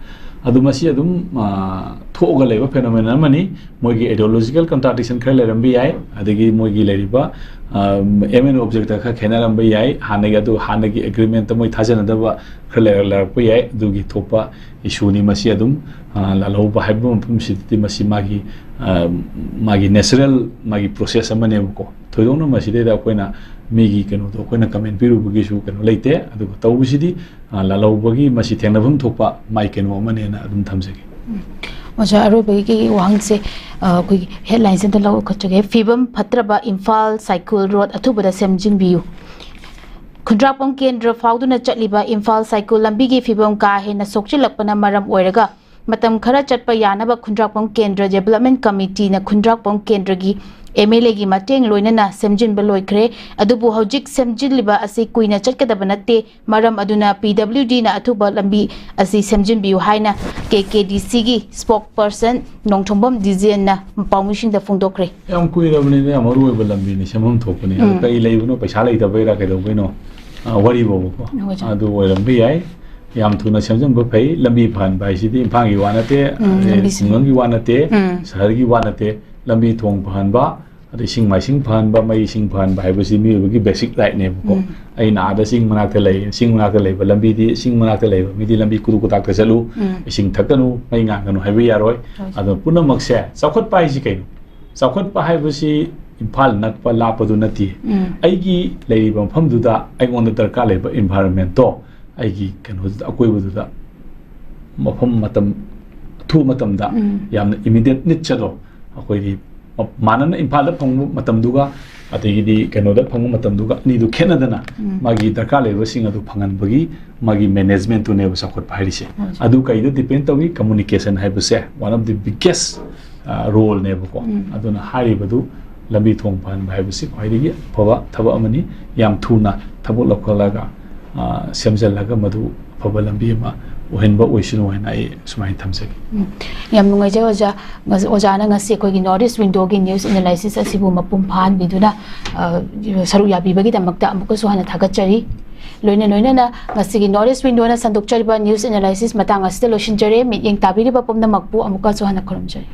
ꯑꯗꯨ ꯃꯁꯤ ꯑꯗꯨꯝ, ꯑ, ꯊꯣꯛꯑꯒ ꯂꯩꯕ ꯐꯦꯅꯣꯃꯦꯅꯟ ꯑꯃꯅꯤ꯫ ꯃꯣꯏꯒꯤ ꯑꯥꯏꯗꯤꯌꯣꯂꯣꯖꯤꯀꯦꯜ ꯀꯟꯇ꯭ꯔꯥꯗꯤꯛꯁꯟ ꯈꯔ ꯂꯩꯔꯝꯕ ꯌꯥꯏ, ꯑꯗꯒꯤ ꯃꯣꯏꯒꯤ ꯂꯩꯔꯤꯕ, ꯑ, ꯑꯦꯝ ꯑꯦꯟ ꯑꯣꯕꯖꯦꯛꯇ ꯈꯔ ꯈꯦꯠꯅꯔꯝꯕ ꯌꯥꯏ, ꯍꯥꯟꯅꯒꯤ ꯑꯗꯨ, ꯍꯥꯟꯅꯒꯤ ꯑꯦꯒ꯭ꯔꯤꯃꯦꯟꯠꯇ ꯃꯣꯏ ꯊꯥꯖꯅꯗꯕ ꯈꯔ ꯂꯩꯔ-, ꯂꯩꯔꯛꯄ ꯌꯥꯏ꯫ ꯑꯗꯨꯒꯤ ꯊꯣꯛꯄ ꯏꯁꯨꯅꯤ ꯃꯁꯤ ꯑꯗꯨꯝ꯫ ꯑ, ꯂꯥꯜꯍꯧꯕ ꯍꯥꯏꯕ ꯃꯐꯝꯁꯤꯗꯗꯤ ꯃꯁꯤ ꯃꯥꯒꯤ, ꯑ, ꯃꯥꯒꯤ ꯅꯦꯆꯔꯦꯜ ꯃꯥꯒꯤ ꯄ꯭ꯔꯣꯁꯦꯁ ꯑꯃꯅꯦꯕꯀꯣ꯫ ꯊꯣꯏꯗꯣꯛꯅ ꯃꯁꯤꯗꯩꯗ ꯑꯩꯈꯣꯏꯅ ꯃꯤꯒꯤ ꯀꯩꯅꯣꯗꯣ ꯑꯩꯈꯣꯏꯅ ꯀꯃꯦꯟ ꯄꯤꯔꯨꯕꯒꯤꯁꯨ ꯀꯩꯅꯣ ꯂꯩꯇꯦ꯫ ꯑꯗꯨꯒ ꯇꯧꯕꯁꯤꯗꯤ, ꯑ, ꯂꯥꯜꯍꯧꯕꯒꯤ ꯃꯁꯤ ꯊꯦꯡꯅꯐꯝ ꯊꯣꯛꯄ ꯃꯥꯏ ꯀꯩꯅꯣ ꯑꯃꯅꯦꯅ ꯑꯗꯨꯝ ꯊꯝꯖꯒꯦ꯫ ꯑꯣꯖꯥ, ꯑꯔꯣꯏꯕꯒꯤ ꯋꯥꯍꯪꯁꯦ, ꯑ, ꯑꯩꯈꯣꯏꯒꯤ ꯍꯦꯗꯂꯥꯏꯟꯁꯤꯗ ꯂꯧꯈꯠꯆꯒꯦ꯫ ꯐꯤꯕꯝ ꯐꯠꯇ꯭ꯔꯕ ꯏꯝꯐꯥꯜ ꯁꯥꯏꯀꯨꯜ ꯔꯣꯗ ꯑꯊꯨꯕꯗ ꯁꯦꯝꯖꯤꯟꯕꯤꯌꯨ꯫ ꯈꯨꯟꯗ꯭ꯔꯥꯛꯄꯝ ꯀꯦꯟꯗ꯭ꯔ ꯐꯥꯎꯗꯨꯅ ꯆꯠꯂꯤꯕ ꯏꯝꯐꯥꯜ ꯁꯥꯏꯀꯨꯜ ꯂꯝꯕꯤꯒꯤ ꯐꯤꯕꯝ ꯀꯥ ꯍꯦꯟꯅ ꯁꯣꯛꯆꯤꯜꯂꯛꯄꯅ ꯃꯔꯝ ꯑꯣꯏꯔꯒ ꯃꯇꯝ ꯈꯔ ꯆꯠꯄ ꯌꯥꯅꯕ ꯈꯨꯟꯗ꯭ꯔꯥꯛꯄꯝ ꯀꯦꯟꯗ꯭ꯔ ꯗꯦꯕꯂꯞꯃꯦꯟ ꯀꯃꯤꯇꯤꯅ ꯈꯨꯟꯗ꯭ꯔꯥꯛꯄꯝ ꯀꯦꯟꯗ꯭ꯔꯒꯤ ꯑꯦꯝ ꯑꯦꯜ ꯑꯦꯒꯤ ꯃꯇꯦꯡ ꯂꯣꯏꯅꯅ ꯁꯦꯝꯖꯤꯟꯕ ꯂꯣꯏꯈ꯭ꯔꯦ꯫ ꯑꯗꯨꯕꯨ ꯍꯧꯖꯤꯛ ꯁꯦꯝꯖꯤꯜꯂꯤꯕ ꯑꯁꯤ ꯀꯨꯏꯅ ꯆꯠꯀꯗꯕ ꯅꯠꯇꯦ꯫ ꯃꯔꯝ ꯑꯗꯨꯅ ꯄꯤ ꯗꯕ꯭ꯂꯤꯎ ꯗꯤꯅ ꯑꯊꯨꯕ ꯂꯝꯕꯤ ꯑꯁꯤ ꯁꯦꯝꯖꯤꯟꯕꯤꯌꯨ ꯍꯥꯏꯅ ꯀꯦ ꯀꯦ ꯗꯤ ꯁꯤꯒꯤ ꯁ꯭ꯄꯣꯛ ꯄꯔꯁꯟ ꯅꯣꯡꯊꯣꯝꯕꯝ ꯗꯤꯖꯦꯟꯅ ꯄꯥꯎꯃꯤꯁꯤꯡꯗ ꯐꯣꯡꯗꯣꯛꯈ꯭ꯔꯦ꯫ ꯌꯥꯝ ꯀꯨꯏꯔꯕꯅꯤꯅ ꯌꯥꯝ ꯃꯔꯨ ꯑꯣꯏꯕ ꯂꯝꯕꯤꯅꯤ, ꯁꯦꯝꯐꯝ ꯊꯣꯛꯄꯅꯤ꯫ ꯑꯗꯣ ꯎꯝ꯫ ꯀꯔꯤ ꯂꯩꯕꯅꯣ, ꯄꯩꯁꯥ ꯂꯩꯇꯕꯩꯔꯥ ꯀꯩꯗꯧꯕꯩꯅꯣ? ꯑ, ꯋꯥꯔꯤꯕꯣꯕꯀꯣ꯫ ꯍꯣꯏ, ꯁꯥꯔ꯫ ꯑꯗꯨ ꯑꯣꯏꯔꯝꯕ ꯌꯥꯏ꯫ ꯌꯥꯝ ꯊꯨꯅ ꯁꯦꯝꯖꯤꯟꯕ ꯐꯩ꯫ ꯂꯝꯕꯤ ꯐꯍꯟꯕ ꯍꯥꯏꯁꯤꯗꯤ ꯏꯝꯐꯥꯜꯒꯤ ꯋꯥ ꯅꯠꯇꯦ, ꯎꯝ, ꯑꯗꯩ ꯂꯝꯕꯤ ꯁꯦꯝ- ꯈꯨꯡꯒꯪꯒꯤ ꯋꯥ ꯅꯠꯇꯦ, ꯎꯝ꯫ ꯁꯍꯔꯒꯤ ꯋꯥ ꯅꯠꯇꯦ꯫ ꯂꯝꯕꯤ ꯊꯣꯡ ꯐꯍꯟꯕ, ꯑꯗꯩ ꯏꯁꯤꯡ ꯃꯥꯏꯁꯤꯡ ꯐꯍꯟꯕ, ꯃꯩ ꯏꯁꯤꯡ ꯐꯍꯟꯕ ꯍꯥꯏꯕꯁꯤ ꯃꯤꯑꯣꯏꯕꯒꯤ ꯕꯦꯁꯤꯛ ꯔꯥꯏꯠꯅꯦꯕꯀꯣ꯫ ꯎꯝ꯫ ꯑꯩꯅ ꯑꯥꯗ ꯆꯤꯡ ꯃꯅꯥꯛꯇ ꯂꯩ, ꯆꯤꯡ ꯃꯅꯥꯛꯇ ꯂꯩꯕ ꯂꯝꯕꯤꯗꯤ, ꯆꯤꯡ ꯃꯅꯥꯛꯇ ꯂꯩꯕ ꯃꯤꯗꯤ ꯂꯝꯕꯤ ꯀꯨꯗꯨ ꯀꯨꯗꯥꯛꯇ ꯆꯠꯂꯨ, ꯎꯝ꯫ ꯏꯁꯤꯡ ꯊꯛꯀꯅꯨ, ꯃꯩ ꯉꯥꯟꯒꯅꯨ ꯍꯥꯏꯕ ꯌꯥꯔꯣꯏ꯫ ꯍꯣꯏ꯫ ꯑꯗꯣ ꯄꯨꯝꯅꯃꯛꯁꯦ ꯆꯥꯎꯈꯠꯄ ꯍꯥꯏꯁꯤ ꯀꯩꯅꯣ? ꯆꯥꯎꯈꯠꯄ ꯍꯥꯏꯕꯁꯤ ꯏꯝꯐꯥꯜ ꯅꯛꯄ ꯂꯥꯞꯄꯗꯨ ꯅꯠꯇꯦ꯫ ꯎꯝ꯫ ꯑꯩꯒꯤ ꯂꯩꯔꯤꯕ ꯃꯐꯝꯗꯨꯗ ꯑꯩꯉꯣꯟꯗ ꯗꯔꯀꯥꯔ ꯂꯩꯕ ꯏꯟꯚꯥꯏꯔꯣꯟꯃꯦꯟꯠꯇꯣ, ꯑꯩꯒꯤ ꯀꯩꯅꯣꯗꯨꯗ, ꯑꯀꯣꯏꯕꯗꯨꯗ ꯃꯐꯝ ꯃꯇꯝ, ꯑꯊꯨꯕ ꯃꯇꯝꯗ ꯎꯝ꯫ ꯌꯥꯝꯅ ꯏꯃꯤꯗꯤꯌꯦꯠ ꯅꯤꯗꯁ ꯑꯗꯣ ꯑꯩꯈꯣꯏꯒꯤ ꯃꯥꯟꯅꯅ ꯏꯝꯐꯥꯜꯗ ꯐꯪꯕ ꯃꯇꯝꯗꯨꯒ ꯑꯗꯒꯤꯗꯤ ꯀꯩꯅꯣꯗ ꯐꯪꯕ ꯃꯇꯝꯗꯨꯒ ꯑꯅꯤꯗꯨ ꯈꯦꯠꯅꯗꯅ ꯎꯝ꯫ ꯃꯥꯒꯤ ꯗꯔꯀꯥꯔ ꯂꯩꯕꯁꯤꯡ ꯑꯗꯨ ꯐꯪꯍꯟꯕꯒꯤ ꯃꯥꯒꯤ ꯃꯦꯅꯦꯖꯃꯦꯟꯠꯇꯨꯅꯦꯕ ꯆꯥꯎꯈꯠꯄ ꯍꯥꯏꯔꯤꯁꯦ꯫ ꯍꯣꯏ꯫ ꯑꯗꯨ ꯀꯩꯗ ꯗꯤꯄꯦꯟ ꯇꯧꯏ? ꯀꯝꯃꯨꯅꯤꯀꯦꯁꯟ ꯍꯥꯏꯕꯁꯦ one of the biggest, ꯑ, ꯔꯣꯜꯅꯦꯕꯀꯣ꯫ ꯎꯝ꯫ ꯑꯗꯨꯅ ꯍꯥꯏꯔꯤꯕꯗꯨ ꯂꯝꯕꯤ ꯊꯣꯡ ꯐꯍꯟꯕ ꯍꯥꯏꯕꯁꯤ ꯈ꯭ꯋꯥꯏꯗꯒꯤ ꯑꯐꯕ ꯊꯕꯛ ꯑꯃꯅꯤ꯫ ꯌꯥꯝ ꯊꯨꯅ ꯊꯕꯛ ꯂꯧꯈꯠꯂꯒ, ꯑ, ꯁꯦꯝꯖꯤꯜꯂꯒ ꯃꯗꯨ ꯑꯐꯕ ꯂꯝꯕꯤ ꯑꯃ ꯑꯣꯏꯍꯟꯕ ꯑꯣꯏꯁꯅꯨ ꯍꯥꯏꯅ ꯑꯩ ꯁꯨꯃꯥꯏꯅ ꯊꯝꯖꯒꯦ꯫ ꯎꯝ꯫ ꯌꯥꯝ ꯅꯨꯡꯉꯥꯏꯖꯩ ꯑꯣꯖꯥ꯫ ꯉꯁ-, ꯑꯣꯖꯥꯅ ꯉꯁꯤ ꯑꯩꯈꯣꯏꯒꯤ North East Window ꯒꯤ news analysis ꯑꯁꯤꯕꯨ ꯃꯄꯨꯡ ꯐꯥꯍꯟꯕꯤꯗꯨꯅ, ꯑ, ꯁꯔꯨꯛ ꯌꯥꯕꯤꯕꯒꯤꯗꯃꯛꯇ ꯑꯃꯨꯛꯀꯁꯨ ꯍꯟꯅ ꯊꯥꯒꯠꯆꯔꯤ꯫ ꯂꯣꯏꯅ ꯂꯣꯏꯅꯅ ꯉꯁꯤꯒꯤ North East Window ꯅ ꯁꯟꯗꯣꯛꯆꯔꯤꯕ news analysis ꯃꯇꯥꯡ ꯑꯁꯤꯗ ꯂꯣꯏꯁꯤꯟꯖꯔꯦ꯫ ꯃꯤꯠꯌꯦꯡ ꯇꯥꯕꯤꯔꯤꯕ ꯄꯨꯝꯅꯃꯛꯄꯨ ꯑꯃꯨꯛꯀꯁꯨ ꯍꯟꯅ ꯈꯨꯔꯨꯝꯖꯔꯤ꯫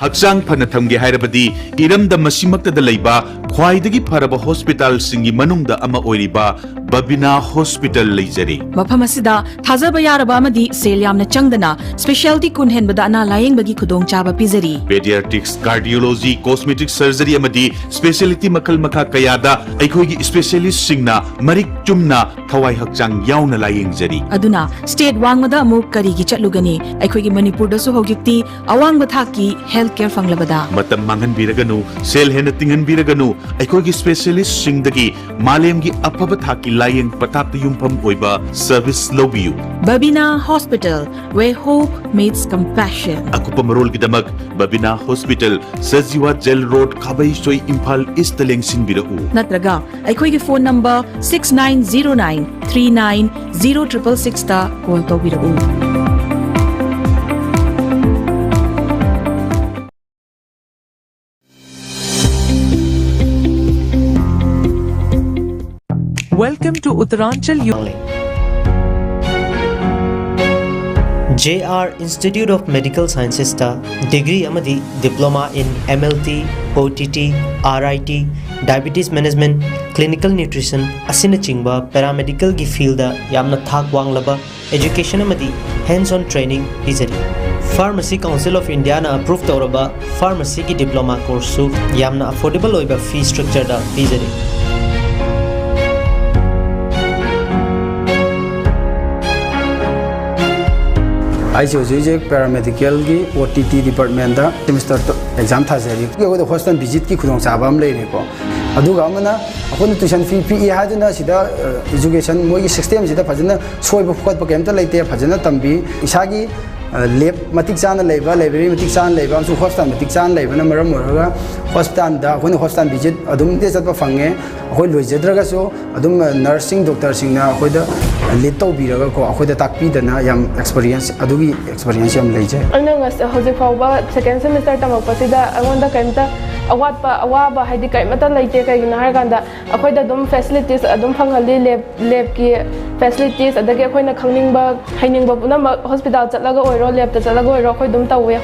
ꯍꯛꯆꯥꯡ ꯐꯅ ꯊꯝꯒꯦ ꯍꯥꯏꯔꯕꯗꯤ ꯏꯔꯝꯗꯝ ꯑꯁꯤꯃꯛꯇꯗ ꯂꯩꯕ ꯈ꯭ꯋꯥꯏꯗꯒꯤ ꯐꯔꯕ ꯍꯣꯁꯄꯤꯇꯥꯜꯁꯤꯡꯒꯤ ꯃꯅꯨꯡꯗ ꯑꯃ ꯑꯣꯏꯔꯤꯕ ꯕꯕꯤꯅꯥ ꯍꯣꯁꯄꯤꯇꯥꯜ ꯂꯩꯖꯔꯤ꯫ ꯃꯐꯝ ꯑꯁꯤꯗ ꯊꯥꯖꯕ ꯌꯥꯔꯕ ꯑꯃꯗꯤ ꯁꯦꯜ ꯌꯥꯝꯅ ꯆꯪꯗꯅ specialty ꯀꯨꯟ ꯍꯦꯟꯕꯗ ꯑꯅꯥ ꯂꯥꯌꯦꯡꯕꯒꯤ ꯈꯨꯗꯣꯡꯆꯥꯕ ꯄꯤꯖꯔꯤ꯫ Pediatrics, cardiology, cosmetic surgery ꯑꯃꯗꯤ specialty ꯃꯈꯜ ꯃꯈꯥ ꯀꯌꯥꯗ ꯑꯩꯈꯣꯏꯒꯤ specialist ꯁꯤꯡꯅ ꯃꯔꯤꯛ ꯆꯨꯝꯅ ꯊꯋꯥꯏ ꯍꯛꯆꯥꯡ ꯌꯥꯎꯅ ꯂꯥꯌꯦꯡꯖꯔꯤ꯫ ꯑꯗꯨꯅ state ꯋꯥꯡꯃꯗ ꯑꯃꯨꯛ ꯀꯔꯤꯒꯤ ꯆꯠꯂꯨꯒꯅꯤ? ꯑꯩꯈꯣꯏꯒꯤ ꯃꯅꯤꯄꯨꯔꯗꯁꯨ ꯍꯧꯖꯤꯛꯇꯤ ꯑꯋꯥꯡꯕ ꯊꯥꯛꯀꯤ health care ꯐꯪꯂꯕꯗ꯫ ꯃꯇꯝ ꯃꯥꯡꯍꯟꯕꯤꯔꯒꯅꯨ, ꯁꯦꯜ ꯍꯦꯟꯅ ꯇꯤꯡꯍꯟꯕꯤꯔꯒꯅꯨ, ꯑꯩꯈꯣꯏꯒꯤ specialist ꯁꯤꯡꯗꯒꯤ ꯃꯥꯂꯦꯝꯒꯤ ꯑꯐꯕ ꯊꯥꯛꯀꯤ ꯂꯥꯌꯦꯡ ꯄꯊꯥꯞꯇ ꯌꯨꯝꯐꯝ ꯑꯣꯏꯕ service ꯂꯧꯕꯤꯌꯨ꯫ Babina Hospital, where hope meets compassion. ꯑꯀꯨꯞꯄ ꯃꯔꯣꯜꯒꯤꯗꯃꯛ Babina Hospital, Sajiwa jail road, Khabeisoi, Imphal east ꯂꯦꯡꯁꯤꯟꯕꯤꯔꯛꯎ꯫ ꯅꯠꯇ꯭ꯔꯒ ꯑꯩꯈꯣꯏꯒꯤ phone number six nine zero nine three nine zero triple six ꯇ call ꯇꯧꯕꯤꯔꯛꯎ꯫ Welcome to Uttaranchal U- J R Institute of Medical Sciences ꯇ degree ꯑꯃꯗꯤ diploma in M L T, O T T, R I T, diabetes management, clinical nutrition ꯑꯁꯤꯅꯆꯤꯡꯕ paramedical ꯒꯤ field ꯗ ꯌꯥꯝꯅ ꯊꯥꯛ ꯋꯥꯡꯂꯕ education ꯑꯃꯗꯤ hands on training ꯄꯤꯖꯔꯤ꯫ Pharmacy Council of India ꯅ approve ꯇꯧꯔꯕ pharmacy ꯒꯤ diploma course ꯁꯨ ꯌꯥꯝꯅ affordable ꯑꯣꯏꯕ fee structure ꯗ ꯄꯤꯖꯔꯤ꯫ ꯑꯩꯁꯦ ꯍꯧꯖꯤꯛ ꯍꯧꯖꯤꯛ ꯄꯦꯔꯥꯃꯦꯗꯤꯀꯦꯜꯒꯤ ꯑꯣ ꯇꯤ ꯇꯤ ꯗꯤꯄꯥꯔꯠꯃꯦꯟꯗ ꯁꯦꯃꯤꯁꯇꯔ ꯑꯦꯛꯖꯥꯝ ꯊꯥꯖꯔꯤ꯫ ꯑꯩꯈꯣꯏꯗ ꯍꯣꯁꯄꯤꯇꯥꯜ ꯚꯤꯖꯤꯠꯀꯤ ꯈꯨꯗꯣꯡꯆꯥꯕ ꯑꯃ ꯂꯩꯔꯦꯀꯣ꯫ ꯑꯗꯨꯒ ꯑꯃꯅ ꯑꯩꯈꯣꯏꯅ ꯇ꯭ꯌꯨꯁꯟ ꯐꯤ ꯄꯤꯛꯏ ꯍꯥꯏꯗꯨꯅ ꯁꯤꯗ ꯏꯖꯨꯀꯦꯁꯟ ꯃꯣꯏꯒꯤ ꯁꯤꯁꯇꯦꯝꯁꯤꯗ ꯐꯖꯅ ꯁꯣꯏꯕ ꯈꯣꯠꯄ ꯀꯩꯝꯇ ꯂꯩꯇꯦ, ꯐꯖꯅ ꯇꯝꯕꯤ꯫ ꯏꯁꯥꯒꯤ ꯂꯦꯕ ꯃꯇꯤꯛ ꯆꯥꯅ ꯂꯩꯕ, ꯂꯥꯏꯕ꯭ꯔꯦꯔꯤ ꯃꯇꯤꯛ ꯆꯥꯅ ꯂꯩꯕ ꯑꯃꯁꯨꯡ ꯍꯣꯁꯄꯤꯇꯥꯜ ꯃꯇꯤꯛ ꯆꯥꯅ ꯂꯩꯕꯅ ꯃꯔꯝ ꯑꯣꯏꯔꯒ ꯍꯣꯁꯄꯤꯇꯥꯜꯗ ꯑꯩꯈꯣꯏꯅ ꯍꯣꯁꯄꯤꯇꯥꯜ ꯚꯤꯖꯤꯠ ꯑꯗꯨꯝ ꯆꯠꯄ ꯐꯪꯉꯦ꯫ ꯑꯩꯈꯣꯏ ꯂꯣꯏꯖꯗ꯭ꯔꯒꯁꯨ ꯑꯗꯨꯝ ꯅꯔꯁꯁꯤꯡ, ꯗꯣꯛꯇꯔꯁꯤꯡꯅ ꯑꯩꯈꯣꯏꯗ ꯂꯤꯗ ꯇꯧꯕꯤꯔꯒꯀꯣ, ꯑꯩꯈꯣꯏꯗ ꯇꯥꯛꯄꯤꯗꯅ ꯌꯥꯝ ꯑꯦꯛꯁꯄꯔꯤꯌꯦꯟꯁ, ꯑꯗꯨꯒꯤ ꯑꯦꯛꯁꯄꯔꯤꯌꯦꯟꯁ ꯌꯥꯝ ꯂꯩꯖꯩ꯫ ꯑꯩꯅ ꯉꯁ-, ꯍꯧꯖꯤꯛ ꯐꯥꯎꯕ ꯁꯦꯀꯦꯟ ꯁꯦꯃꯤꯁꯇꯔ ꯇꯝꯃꯛꯄꯁꯤꯗ ꯑꯩꯉꯣꯟꯗ ꯀꯔꯤꯝꯇ ꯑꯋꯥꯠꯄ, ꯑꯋꯥꯕ ꯍꯥꯏꯗꯤ ꯀꯔꯤꯃꯠꯇ ꯂꯩꯇꯦ꯫ ꯀꯩꯒꯤꯅꯣ ꯍꯥꯏꯔꯀꯥꯟꯗ ꯑꯩꯈꯣꯏꯗ ꯑꯗꯨꯝ ꯐꯦꯁꯤꯂꯤꯇꯤꯁ ꯑꯗꯨꯝ ꯐꯪꯍꯜꯂꯤ꯫ ꯂꯦꯕ, ꯂꯦꯕꯀꯤ ꯐꯦꯁꯤꯂꯤꯇꯤꯁ, ꯑꯗꯒꯤ ꯑꯩꯈꯣꯏꯅ ꯈꯪꯅꯤꯡꯕ, ꯍꯩꯅꯤꯡꯕ ꯄꯨꯝꯅꯃꯛ ꯍꯣꯁꯄꯤꯇꯥꯜ ꯆꯠꯂꯒ ꯑꯣꯏꯔꯣ, ꯂꯦꯕꯇ ꯆꯠꯂꯒ ꯑꯣꯏꯔꯣ, ꯑꯩꯈꯣꯏ ꯑꯗꯨꯝ ꯇꯧꯋꯦ꯫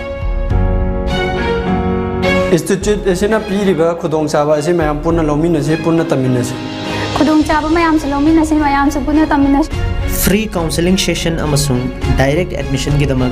ꯏꯟꯁꯇꯤꯇ꯭ꯌꯨꯠ ꯑꯁꯤꯅ ꯄꯤꯔꯤꯕ ꯈꯨꯗꯣꯡꯆꯥꯕ ꯑꯁꯤ ꯃꯌꯥꯝ ꯄꯨꯟꯅ ꯂꯧꯃꯤꯟꯅꯁꯤ, ꯄꯨꯟꯅ ꯇꯝꯃꯤꯟꯅꯁꯤ꯫ ꯈꯨꯗꯣꯡꯆꯥꯕ ꯃꯌꯥꯝꯁꯨ ꯂꯧꯃꯤꯟꯅꯁꯤ, ꯃꯌꯥꯝꯁꯨ ꯄꯨꯟꯅ ꯇꯝꯃꯤꯟꯅꯁꯤ꯫ Free counselling session ꯑꯃꯁꯨꯡ direct admissionꯒꯤꯗꯃꯛ